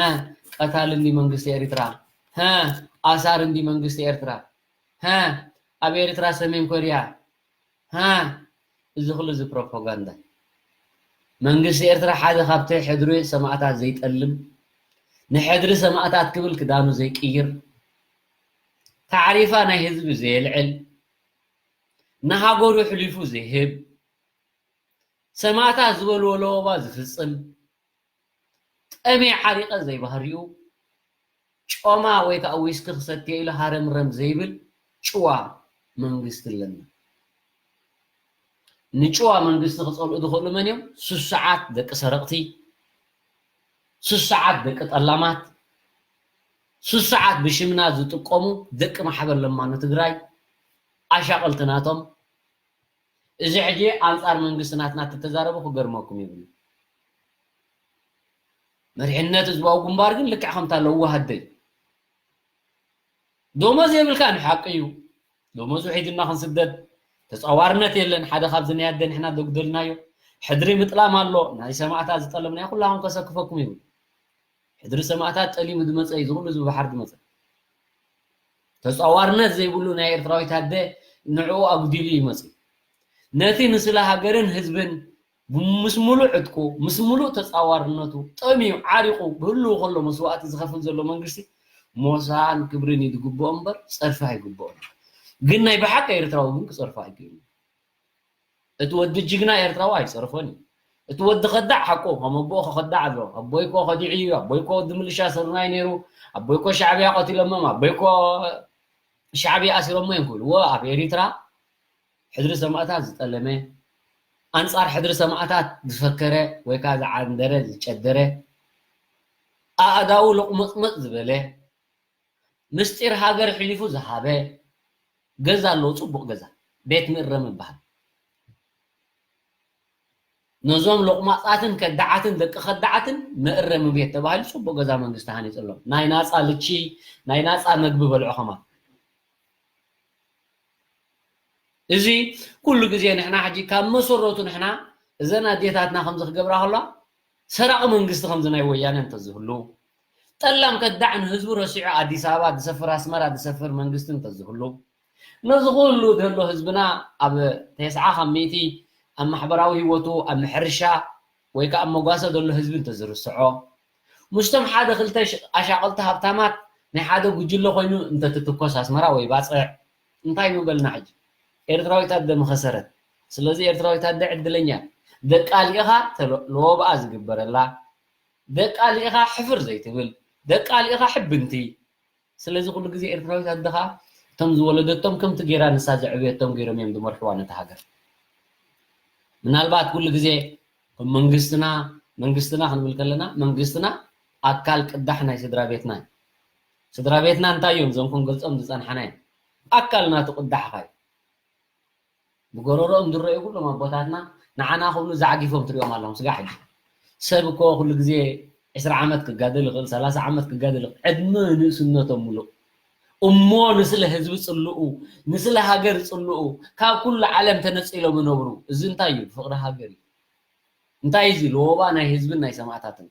ቀታል እንዲ መንግስቲ ኤርትራ፣ ሃ፣ ኣሳር እንዲ መንግስቲ ኤርትራ፣ ሃ፣ ኣብ ኤርትራ ሰሜን ኮርያ፣ ሃ፣ እዚ ኩሉ እዚ ፕሮፓጋንዳ። መንግስቲ ኤርትራ ሓደ ካብቲ ሕድሪ ሰማእታት ዘይጠልም፣ ንሕድሪ ሰማእታት ክብል ክዳኑ ዘይቅይር፣ ታዕሪፋ ናይ ህዝቢ ዘየልዕል፣ ንሃገሩ ሕሊፉ ዘይህብ፣ ሰማእታት ዝበልዎ ለበዋ ዝፍጽም፣ ጠምየ ዓሪቐ ዘይባህሪኡ፣ ጮማ ወይ ከዓ ዊስኪ ክሰትየ ኢሉ ሃረምረም ዘይብል ጭዋ መንግስቲ ኣለና። ንጭዋ መንግስቲ ክጸልኡ ዝኽእሉ መን እዮም? ስሱዓት ደቂ ሰረቕቲ፣ ስሱዓት ደቂ ጠላማት፣ ስሱዓት ብሽምና ዝጥቀሙ ደቂ ማሕበር ለማኖ ትግራይ፣ ኣሻቐልቲ ናቶም። እዚ ሕጂ ኣንጻር መንግስቲ ናትና እተተዛረቡ ክገርመኩም ይብሉ። መሪሕነት ህዝባዊ ግንባር ግን ልክዕ ከምታ ለዋህ ኣደ እዩ። ደሞዝ የብልካን፣ ሓቂ እዩ። ደሞዝ ውሒድና ክንስደድ፣ ተጻዋርነት የለን። ሓደ ካብዚ ናይ ኣደ ንሕና ዘጉደልናዮ፣ ሕድሪ ምጥላም ኣሎ። ናይ ሰማእታት ዝጠለምናዮ ኩላኹም ከሰክፈኩም ይብሉ። ሕድሪ ሰማእታት ጠሊሙ ዝመጸ እዩ፣ እዚ ኩሉ ህዝቢ ባሕሪ ዝመጸ። ተጻዋርነት ዘይብሉ ናይ ኤርትራዊት ኣደ ንዕኡ ኣጉዲሉ ይመጽእ። ነቲ ንስለ ሃገርን ህዝብን ምስ ሙሉእ ዕጥቁ፣ ምስ ሙሉእ ተጻዋርነቱ፣ ጠምዩ፣ ዓሪቑ፣ ብህልው ከሎ መስዋእቲ ዝኸፍል ዘሎ መንግስቲ ሞሳን ክብርን እዩ ዝግብኦ እምበር፣ ጸርፊ ኣይግብኦን። ግን ናይ ብሓቂ ኤርትራዊ ግን ክጸርፎ ኣይክእልን። እቲ ወዲ ጅግና ኤርትራዊ ኣይጸርፎን እዩ። እቲ ወዲ ከዳዕ ሓቁ፣ ከም ኣቦኡ ከኸዳዕ ኣሎ። ኣቦይ እኮ ከዲዑ እዩ፣ ኣቦይ እኮ ወዲ ምልሻ ስርናይ ነይሩ፣ ኣቦይ እኮ ሻዕብያ ቀቲሎሞም፣ ኣቦይ እኮ ሻዕብያ ኣሲሮሞ እዮም ክብሉ። ወ ኣብ ኤሪትራ ሕድሪ ሰማእታት ዝጠለመ፣ ኣንጻር ሕድሪ ሰማእታት ዝፈከረ ወይ ከዓ ዝዓንደረ፣ ዝጨደረ፣ ኣእዳዉ ሎቕመጽመጽ ዝበለ፣ ምስጢር ሃገር ሕሊፉ ዝሃበ ገዛ ኣለዎ፣ ጽቡቕ ገዛ፣ ቤት ምእረም ይበሃል። ነዞም ሎቕማጻትን ከዳዓትን ደቂ ከዳዓትን መእረሚ ቤት ተባሂሉ ጽቡቕ ገዛ መንግስቲ ሃኒጽሎም። ናይ ናጻ ልቺ፣ ናይ ናጻ መግቢ በልዑ ከማን። እዚ ኩሉ ግዜ ንሕና ሕጂ ካብ መሰረቱ ንሕና እዘን ኣዴታትና ከምዚ ክገብራ ከለዋ ሰራቒ መንግስቲ ከምዚ ናይ ወያነ እንተዝህሉ፣ ጠላም ከዳዕ ንህዝቡ ረሲዑ ኣዲስ ኣበባ ዝሰፍር ኣስመራ ዝሰፍር መንግስቲ እንተዝህሉ፣ ነዚ ኩሉ ዘሎ ህዝብና ኣብ ተስዓ ካብ ሚእቲ ኣብ ማሕበራዊ ህይወቱ ኣብ ምሕርሻ ወይ ከዓ ኣብ መጓሰ ዘሎ ህዝቢ እንተዝርስዖ፣ ምስቶም ሓደ ክልተ ሽ-፣ ኣሻቐልቲ ሃብታማት ናይ ሓደ ጉጅለ ኮይኑ እንተትትኮስ ኣስመራ ወይ ባጽዕ እንታይ ምበልና ሕጂ? ኤርትራዊት ኣደ ምኸሰረት። ስለዚ ኤርትራዊት ኣደ ዕድለኛ እያ። ደቃ ልኢኻ ተለ-፣ ለወብኣ ዝግበረላ፣ ደቃ ልኢኻ ሕፍር ዘይትብል፣ ደቃ ልኢኻ ሕብንቲ። ስለዚ ኩሉ ግዜ ኤርትራዊት ኣደ ኸኣ እቶም ዝወለደቶም ከምቲ ጌራ ንሳ ዘዕበየቶም ጌሮም እዮም ዝመርሕዋ ነታ ሃገር። ምናልባት ኩሉ ግዜ መንግስትና፣ መንግስትና ክንብል ከለና መንግስትና ኣካል ቅዳሕ ናይ ስድራ ቤትና እዩ። ስድራ ቤትና እንታይ እዮም? እዞም ክንገልጾም ዝጸንሓና እዮም። ኣካል ናቱ ቅዳሕኻ እዩ። ብጎረሮኦም ዝረኣዩ ኩሎም ኣቦታትና ንዓና ክብሉ ዛዕጊፎም ትሪኦም ኣለኹም። ስጋዕ ሕጂ ሰብ እኮ ኩሉ ግዜ ዕስራ ዓመት ክጋደል ይኽእል፣ ሰላሳ ዓመት ክጋደል ይኽእል። ዕድመ ንእስነቶም ምሉእ እሞ ንስለ ህዝቢ ጽልኡ፣ ንስለ ሃገር ጽልኡ፣ ካብ ኩሉ ዓለም ተነጺሎም ይነብሩ። እዚ እንታይ እዩ? ፍቕሪ ሃገር እዩ። እንታይ እዩ እዚ? ለወባ ናይ ህዝብን ናይ ሰማእታትን።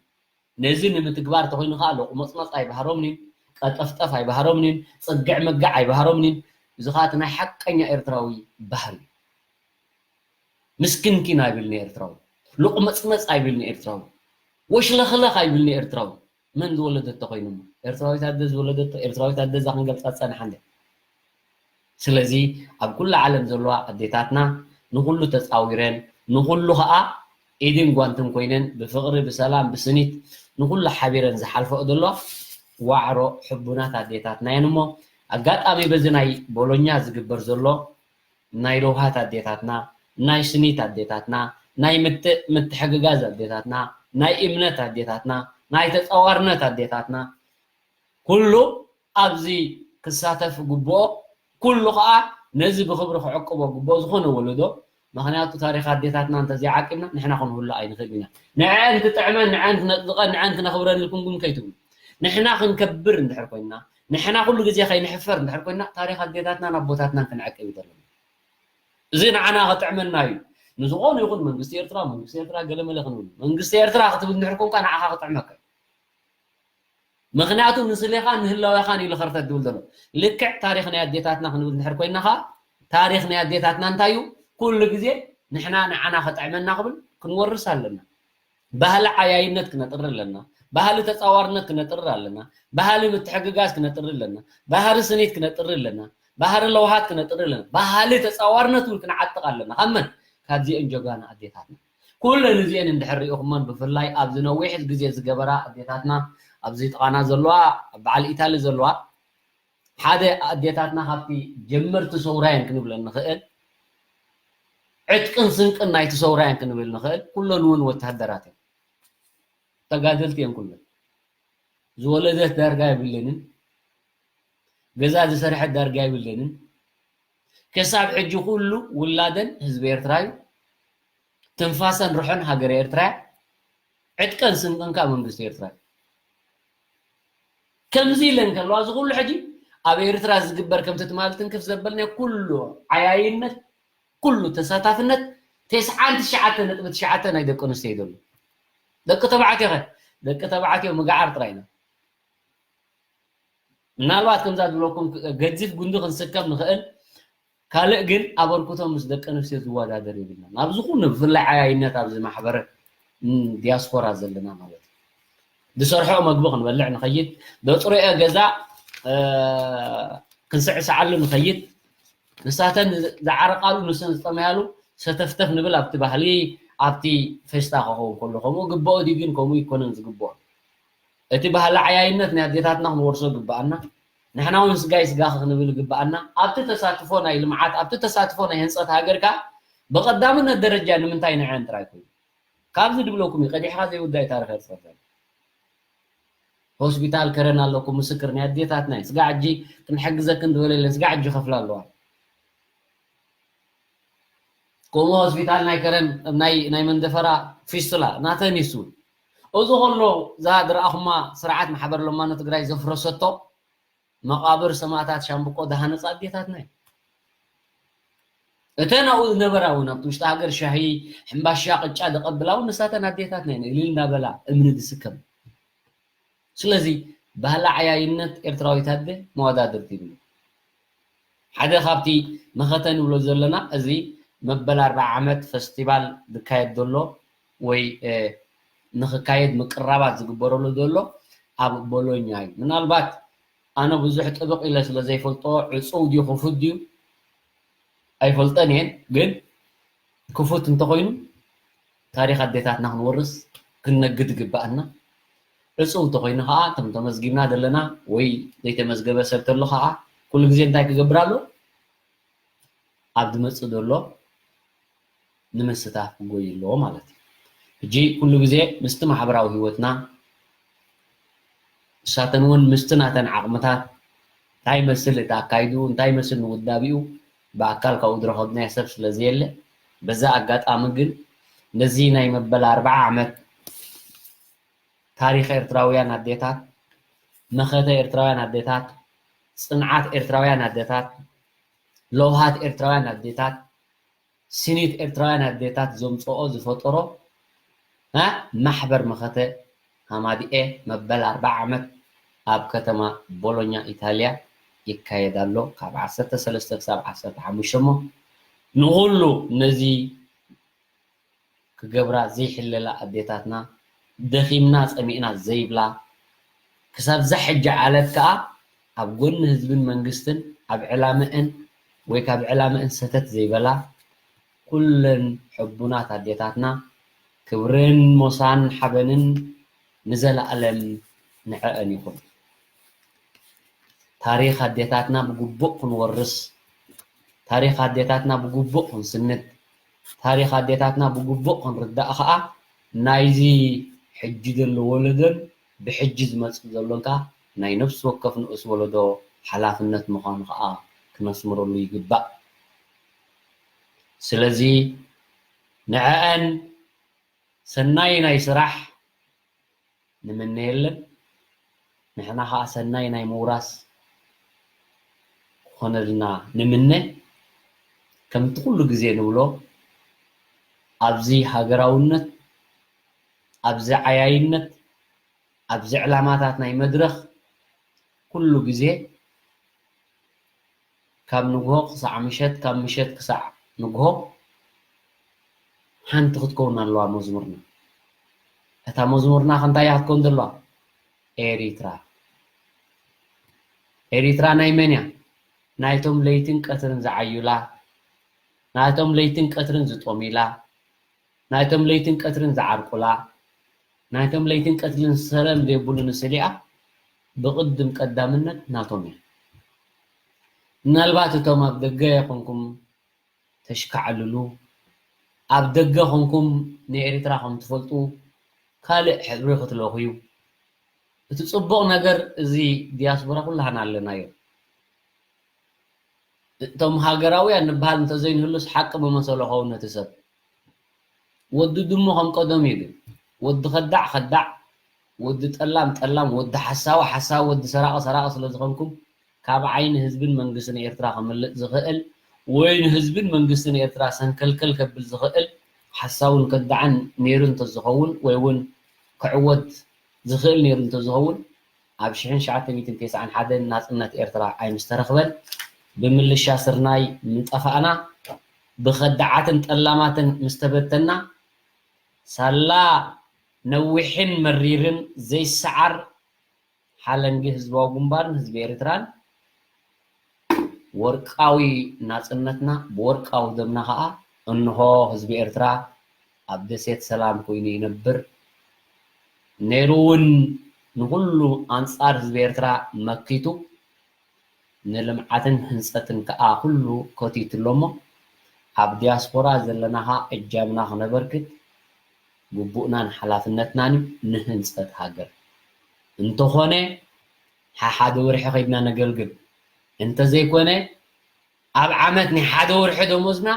ነዚ ንምትግባር ተኾይኑ ኸዓ ሎቕመጽመጽ ኣይበሃሮምንን፣ ቀጠፍጠፍ ኣይበሃሮምንን፣ ጽግዕ መግዕ ኣይበሃሮምንን። እዚ ኸዓ እቲ ናይ ሓቀኛ ኤርትራዊ ባህሪ እዩ። ምስክንኪን ኣይብልን ኤርትራዊ፣ ሎቕመጽመጽ ኣይብልን ኤርትራዊ፣ ወሽለኽለኽ ኣይብልን ኤርትራዊ። መን ዝወለደቶ ኮይኑ እሞ? ኤርትራዊት ኣደ ዝወለደቶ፣ ኤርትራዊት ኣደ እዛ ክንገልጻ ዝጸንሓ እንድያ። ስለዚ ኣብ ኩሉ ዓለም ዘለዋ ኣዴታትና ንኹሉ ተጻዊረን፣ ንኹሉ ኸኣ ኢድን ጓንትን ኮይነን ብፍቕሪ፣ ብሰላም፣ ብስኒት ንኹሉ ሓቢረን ዝሓልፈኦ ዘለዋ ዋዕሮ ሕቡናት ኣዴታትና እየን። እሞ ኣጋጣሚ በዚ ናይ ቦሎኛ ዝግበር ዘሎ ናይ ለውሃት ኣዴታትና፣ ናይ ስኒት ኣዴታትና፣ ናይ ምትእ-፣ ምትሕግጋዝ ኣዴታትና፣ ናይ እምነት ኣዴታትና፣ ናይ ተጻዋርነት ኣዴታትና፣ ኩሉ ኣብዚ ክሳተፍ ግብኦ፣ ኩሉ ኸኣ ነዚ ብኽብሪ ክዕቅቦ ግብኦ፣ ዝኾነ ወለዶ። ምኽንያቱ ታሪኽ ኣዴታትና እንተዘይዓቂብና ንሕና ክንህሉ ኣይንኽእልን ኢና። ንዐን ክጥዕመን፣ ንዐን ክነጽድቐን፣ ንዐን ክነኽብረን ኢልኩም ግን ከይትብሉ። ንሕና ክንከብር እንድሕር ኮይንና፣ ንሕና ኩሉ ግዜ ከይንሕፈር እንድሕር ኮይና፣ ታሪኽ ኣዴታትናን ኣቦታትናን ክንዕቅብ እዩ ዘለና። እዚ ንዓና ክጥዕመና እዩ። ንዝኾነ ይኹን መንግስቲ ኤርትራ፣ መንግስቲ ኤርትራ ገለመለ ክንብል፣ መንግስቲ ኤርትራ ክትብል እንድሕር ኮንካ ንዓኻ ክጥዕመካ እዩ። ምኽንያቱ ንስሌኻን ንህላዌኻን እዩ ልኸርተት ዝብል ዘሎ። ልክዕ ታሪኽ ናይ ኣዴታትና ክንብል እንድሕር ኮይና ኸኣ፣ ታሪኽ ናይ ኣዴታትና እንታይ እዩ? ኩሉ ግዜ ንሕና ንዓና ክጥዕመና ክብል ክንወርስ ኣለና። ባህሊ ዓያይነት ክነጥሪ ኣለና። ባህሊ ተጻዋርነት ክነጥሪ ኣለና። ባህሊ ምትሕግጋዝ ክነጥሪ ኣለና። ባህሊ ስኒት ክነጥሪ ኣለና። ባህሊ ለውሃት ክነጥሪ ኣለና። ባህሊ ተጻዋርነት እውን ክንዓጥቕ ኣለና። ካብ መን? ካብዚአን ጀጋኑ ኣዴታትና። ኩለን እዚአን እንድሕር ሪኢኹመን ብፍላይ ኣብዚ ነዊሕ ግዜ ዝገበራ ኣዴታትና ኣብዚ ጥቓና ዘለዋ ኣብ በዓል ኢታሊ ዘለዋ ሓደ ኣዴታትና ካብቲ ጀመርቲ ሰውራ እየን ክንብል ንኽእል፣ ዕጥቅን ስንቅን ናይቲ ሰውራ እየን ክንብል ንኽእል። ኩለን እውን ወተሃደራት እየን፣ ተጋደልቲ እየን ኩለን። ዝወለደት ዳርጋ የብለንን፣ ገዛ ዝሰርሐት ዳርጋ የብለንን። ክሳብ ሕጂ ኩሉ ውላደን ህዝቢ ኤርትራ እዩ። ትንፋሰን ርሑን ሃገር ኤርትራ እያ። ዕጥቀን ስንቅን ከዓ መንግስቲ ኤርትራ እዩ። ከምዚ ኢለን ከለዋ፣ እዚ ኩሉ ሕጂ ኣብ ኤርትራ ዝግበር፣ ከምቲ ትማሊ ትንክፍ ዘበልናዮ ኩሉ ዓያይነት፣ ኩሉ ተሳታፍነት፣ ተስዓን ትሽዓተ ነጥቢ ትሽዓተ ናይ ደቂ ኣንስትዮ እዩ ዘሎ። ደቂ ተባዕትዮ ኸ? ደቂ ተባዕትዮ ምግዓር ጥራይ ኢና። ምናልባት ከምዛ ዝብለኩም ገዚፍ ጉንዲ ክንስከም ንኽእል፣ ካልእ ግን ኣበርክቶ ምስ ደቂ ኣንስትዮ ዝወዳደር የብልናን። ኣብዚ ኩሉ ብፍላይ ዓያይነት ኣብዚ ማሕበረ፣ ም፣ ዲያስፖራ ዘለና ማለት እዩ። ዝሰርሖ መግቢ ክንበልዕ ንኸይድ፣ ዘጽረዮ ገዛ፣ እ፣ ክንስዕስዓሉ ንኸይድ፣ ንሳተን ዝዓረቃሉ ንሰን ዝጠመያሉ ሰተፍተፍ ንብል ኣብቲ ባህሊ፣ ኣብቲ ፌስታ ክኸውን ከሎ። ከምኡ ግብኦ ድዩ ግን? ከምኡ ይኮነን ዝግብኦ። እቲ ባህሊ ዓያይነት ናይ ኣዴታትና ክንወርሶ ግብኣና። ንሕና እውን ስጋይ ስጋኺ ክንብል ግብኣና። ኣብቲ ተሳትፎ ናይ ልምዓት፣ ኣብቲ ተሳትፎ ናይ ህንጸት ሃገር ከኣ ብቐዳምነት ደረጃ ንምንታይ ንዐን ጥራይ ኮይኑ? ካብዚ ድብለኩም እዩ፣ ቀዲሕኻ ዘይውዳእ ታሪኽ ኤርትራ ዘሎ። ሆስፒታል ከረን ኣለኩም፣ ምስክር ናይ ኣዴታትና እዩ። ስጋዕ ሕጂ ክንሕግዘክን ዝበለ የለን፣ ስጋዕ ሕጂ ይኸፍላ ኣለዋ። ከምኡ ሆስፒታል ናይ ከረን፣ ናይ፣ ናይ መንደፈራ ፊስቱላ ናተን ይሱ። እዚ ከሎ እዛ ዝረኣኹማ ስርዓት ማሕበር ለማኖ ትግራይ ዘፍረሰቶ መቓብር ሰማእታት ሻምብቆ ዝሃነጻ ኣዴታትና እዩ። እተን ኣብኡ ዝነበራ እውን ኣብቲ ውሽጢ ሃገር ሻሂ፣ ሕምባሻ፣ ቅጫ ዘቐብላ እውን ንሳተን ኣዴታትና እየን፣ እልል እንዳበላ እምኒ ዝስከም። ስለዚ ባህሊ ዓያይነት ኤርትራዊት ኣደ መወዳድርቲ ይብሉ። ሓደ ካብቲ መኸተ ንብሎ ዘለና እዚ መበል ኣርብዓ ዓመት ፈስቲቫል ዝካየድ ዘሎ ወይ፣ እ፣ ንኽካየድ ምቅራባት ዝግበረሉ ዘሎ ኣብ ቦሎኛ እዩ። ምናልባት ኣነ ብዙሕ ጥብቕ ኢለ ስለ ዘይፈልጦ ዕጹው ድዩ ክፉት ድዩ ኣይፈልጠን እየን፣ ግን ክፉት እንተኾይኑ ታሪኽ ኣዴታትና ክንወርስ ክንነግድ ይግብኣና። ዕጹው እንተኾይኑ ከዓ እቶም ተመዝጊብና ዘለና ወይ ዘይተመዝገበ ሰብ ተሎ ከዓ ኩሉ ግዜ እንታይ ክገብር ኣሎ? ኣብ ዝመጽእ ዘሎ ንምስታፍ ክጎይ ኣለዎ ማለት እዩ። ሕጂ ኩሉ ግዜ ምስቲ ማሕበራዊ ህይወትና ንሳተን እውን ምስቲ ናተን ዓቕምታት እንታይ ይመስል እቲ ኣካይድኡ፣ እንታይ ይመስል ንውዳቢኡ ብኣካል ካብኡ ዝረኸብናዮ ሰብ ስለ ዘየለ፣ በዛ ኣጋጣሚ ግን ነዚ ናይ መበል ኣርብዓ ዓመት ታሪኽ ኤርትራውያን ኣዴታት፣ መኸተ ኤርትራውያን ኣዴታት፣ ጽንዓት ኤርትራውያን ኣዴታት፣ ለውሃት ኤርትራውያን ኣዴታት፣ ስኒት ኤርትራውያን ኣዴታት ዘምጽኦ ዝፈጠሮ፣ እ፣ ማሕበር መኸተ ሃማድኤ መበል ኣርብዓ ዓመት ኣብ ከተማ ቦሎኛ ኢታልያ ይካየድ ኣሎ። ካብ ዓሰርተ ሰለስተ ክሳብ ዓሰርተ ሓሙሽተ እሞ ንኹሉ ነዚ ክገብራ ዘይሕለላ ኣዴታትና፣ ደኺምና ጸሚእና ዘይብላ፣ ክሳብ እዛ ሕጂ ዓለት ከኣ ኣብ ጎኒ ህዝብን መንግስትን ኣብ ዕላምአን ወይ ካብ ዕላምአን ሰተት ዘይበላ ኩለን ሕቡናት ኣዴታትና ክብርን ሞሳን ሓበንን ንዘለኣለም ንዐአን ይኹን። ታሪኽ ኣዴታትና ብግቡእ ክንወርስ፣ ታሪኽ ኣዴታትና ብግቡእ ክንስንድ፣ ታሪኽ ኣዴታትና ብግቡእ ክንርዳእ ኸኣ ናይዚ ሕጂ ዘሎ ወለዶን ብሕጂ ዝመጽእ ዘሎን ከኣ ናይ ነፍሲ ወከፍ ንኡስ ወለዶ ሓላፍነት ምዃኑ ኸኣ ክነስምረሉ ይግባእ። ስለዚ ንዐአን ሰናይ ናይ ስራሕ ንምነየለን፣ ንሕና ኸኣ ሰናይ ናይ ምውራስ ክኾነልና ንምነ። ከምቲ ኩሉ ግዜ ንብሎ፣ ኣብዚ ሃገራውነት፣ ኣብዚ ዓያይነት፣ ኣብዚ ዕላማታት ናይ መድረኽ ኩሉ ግዜ ካብ ንግሆ ክሳዕ ምሸት፣ ካብ ምሸት ክሳዕ ንግሆ ሓንቲ ክትከውን ኣለዋ መዝሙርና። እታ መዝሙርና ከ እንታይ እያ ክትከውን ዘለዋ? ኤሪትራ። ኤሪትራ ናይ መን እያ? ናይቶም ለይትን ቀትርን ዝዓዩላ፣ ናይቶም ለይትን ቀትርን ዝጦሚላ፣ ናይቶም ለይትን ቀትርን ዝዓርቁላ፣ ናይቶም ለይትን ቀትርን ሰላም ዘይብሉ ንስሊኣ ብቕድም ቀዳምነት ናቶም እያ። ምናልባት እቶም ኣብ ደገ ኮንኩም ተሽካዕልሉ፣ ኣብ ደገ ኮንኩም ንኤሪትራ ከም ትፈልጡ ካልእ ሕብሪ ክትለኽዩ። እቲ ጽቡቕ ነገር እዚ ዲያስፖራ ኩላህና ኣለናዮ። እቶም ሃገራውያን ንበሃል እንተዘይንህሉስ ሓቂ ምመሰሎ ኸውን ነቲ ሰብ። ወዲ ድሙ ከም ቀደሙ እዩ ግን። ወዲ ከዳዕ ከዳዕ፣ ወዲ ጠላም ጠላም፣ ወዲ ሓሳዊ ሓሳዊ፣ ወዲ ሰራቒ ሰራቒ ስለ ዝኾንኩም ካብ ዓይኒ ህዝብን መንግስትን ኤርትራ ከምልጥ ዝኽእል ወይ ንህዝብን መንግስትን ኤርትራ ሰንከልከል ከብል ዝኽእል ሓሳውን ከዳዕን ነይሩ እንተዝኸውን ወይ እውን ክዕወት ዝኽእል ነይሩ እንተዝኸውን ኣብ ሽሕን ትሽዓተ ሚእትን ተስዓን ሓደን ናጽነት ኤርትራ ኣይምስተረኽበን፣ ብምልሻ ስርናይ ምጠፋእና፣ ብኸዳዓትን ጠላማትን ምስተበተና፣ ሳላ ነዊሕን መሪርን ዘይሰዓር ሓለንጊ ህዝባዊ ግንባርን ህዝቢ ኤርትራን ወርቃዊ ናጽነትና ብወርቃዊ ደምና ኸኣ እንሆ ህዝቢ ኤርትራ ኣብ ደሴት ሰላም ኮይኑ ይነብር። ነይሩ እውን ንኹሉ ኣንጻር ህዝቢ ኤርትራ መኪቱ ንልምዓትን ህንጸትን ከኣ ኩሉ ከቲቱ ኣሎ እሞ ኣብ ዲያስፖራ ዘለና ኸኣ እጃምና ክነበርክት ግቡእናን ሓላፍነትናን እዩ ንህንጸት ሃገር። እንተኾነ ሓሓደ ወርሒ ከይድና ነገልግል። እንተዘይኮነ ኣብ ዓመት ናይ ሓደ ወርሒ ደሞዝና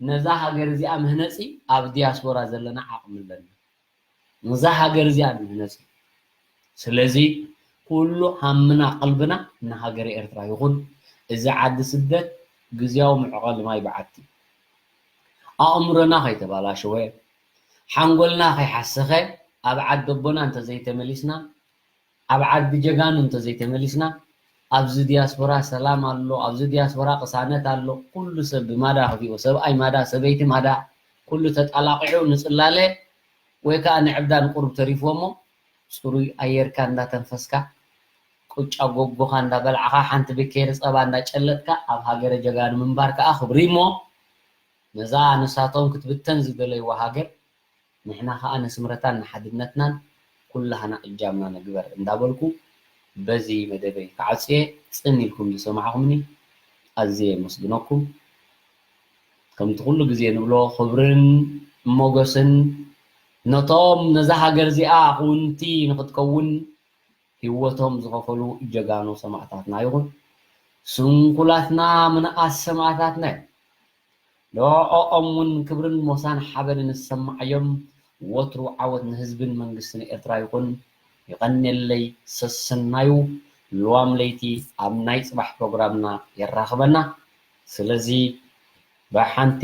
ነዛ ሃገር እዚኣ ምህነጺ ኣብ ዲያስፖራ ዘለና ዓቕሚ ኣለና። ነዛ ሃገር እዚኣ ምህነጺ። ስለዚ ኩሉ ሃምና ቀልብና ንሃገረ ኤርትራ ይኹን። እዚ ዓዲ ስደት ግዝያዊ መዕቐሊ ማይ በዓቲ። ኣእምሮና ከይተባላሸወ፣ ሓንጎልና ከይሓሰኸ፣ ኣብ ዓዲ ኣቦና እንተዘይተመሊስና፣ ኣብ ዓዲ ጀጋኑ እንተዘይተመሊስና፣ ኣብዚ ዲያስፖራ ሰላም ኣሎ፣ ኣብዚ ዲያስፖራ ቅሳነት ኣሎ። ኩሉ ሰብ ብማዳ ክፊኦ፣ ሰብኣይ ማዳ፣ ሰበይቲ ማዳ፣ ኩሉ ተጣላቒዑ ንጽላለ ወይ ከኣ ንዕብዳን ቁሩብ ተሪፍዎ እሞ፣ ጽሩይ ኣየርካ እንዳተንፈስካ፣ ቁጫ ጎጎኻ እንዳበላዕኻ፣ ሓንቲ ብኬሪ ጸባ እንዳጨለጥካ፣ ኣብ ሃገረ ጀጋኑ ምንባር ከኣ ክብሪ እሞ፣ ነዛ ንሳቶም ክትብተን ዝደለይዋ ሃገር፣ ንሕና ኸኣ ንስምረታን ንሓድነትናን ኩላህና እጃምና ንግበር እንዳበልኩ፣ በዚ መደበይ ክዓጽየ ጽን ኢልኩም ዝሰማዕኹምኒ ኣዝየ የመስግነኩም። ከምቲ ኩሉ ግዜ ንብሎ፣ ክብርን ሞገስን ነቶም ነዛ ሃገር እዚኣ ክውንቲ ንኽትከውን ህይወቶም ዝኸፈሉ ጀጋኑ ሰማእታትና ይኹን። ስንኩላትና ምንኣስ ሰማእታትና እዮም። ንዕኦም እውን ክብርን ሞሳን ሓበንን ዝሰማዓዮም። ወትሩ ዓወት ንህዝብን መንግስትን ኤርትራ ይኹን። ይቐንየለይ። ሰሰናዩ። ልዋም ለይቲ ኣብ ናይ ጽባሕ ፕሮግራምና የራኽበና። ስለዚ ብሓንቲ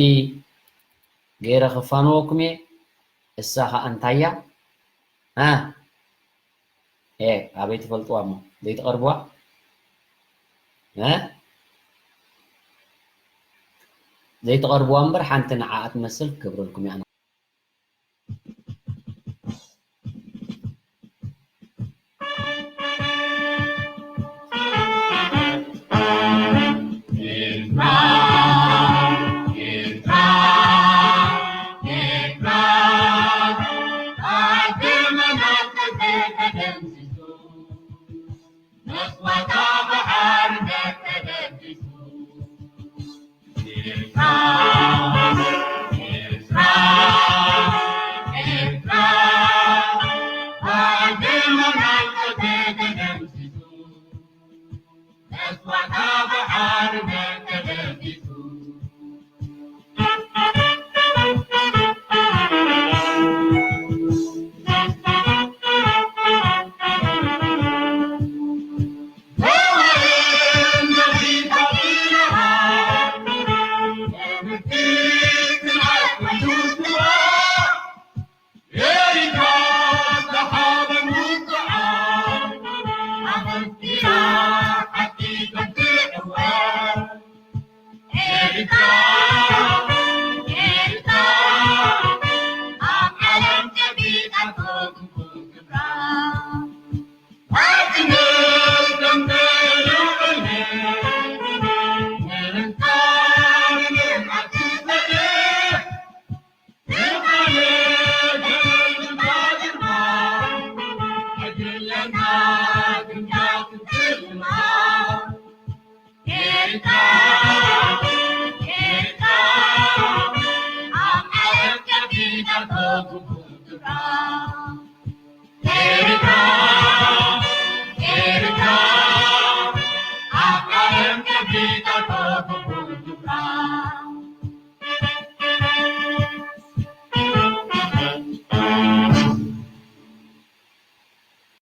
ገይረ ክፋንወኩም እየ። እሳ ኸኣ እንታይ እያ? እ፣ እ፣ ኣበይ ትፈልጥዋ እሞ ዘይትቐርብዋ? እ? ዘይትቐርብዋ እምበር ሓንቲ ንዓኣ ትመስል ክገብረልኩም እያ።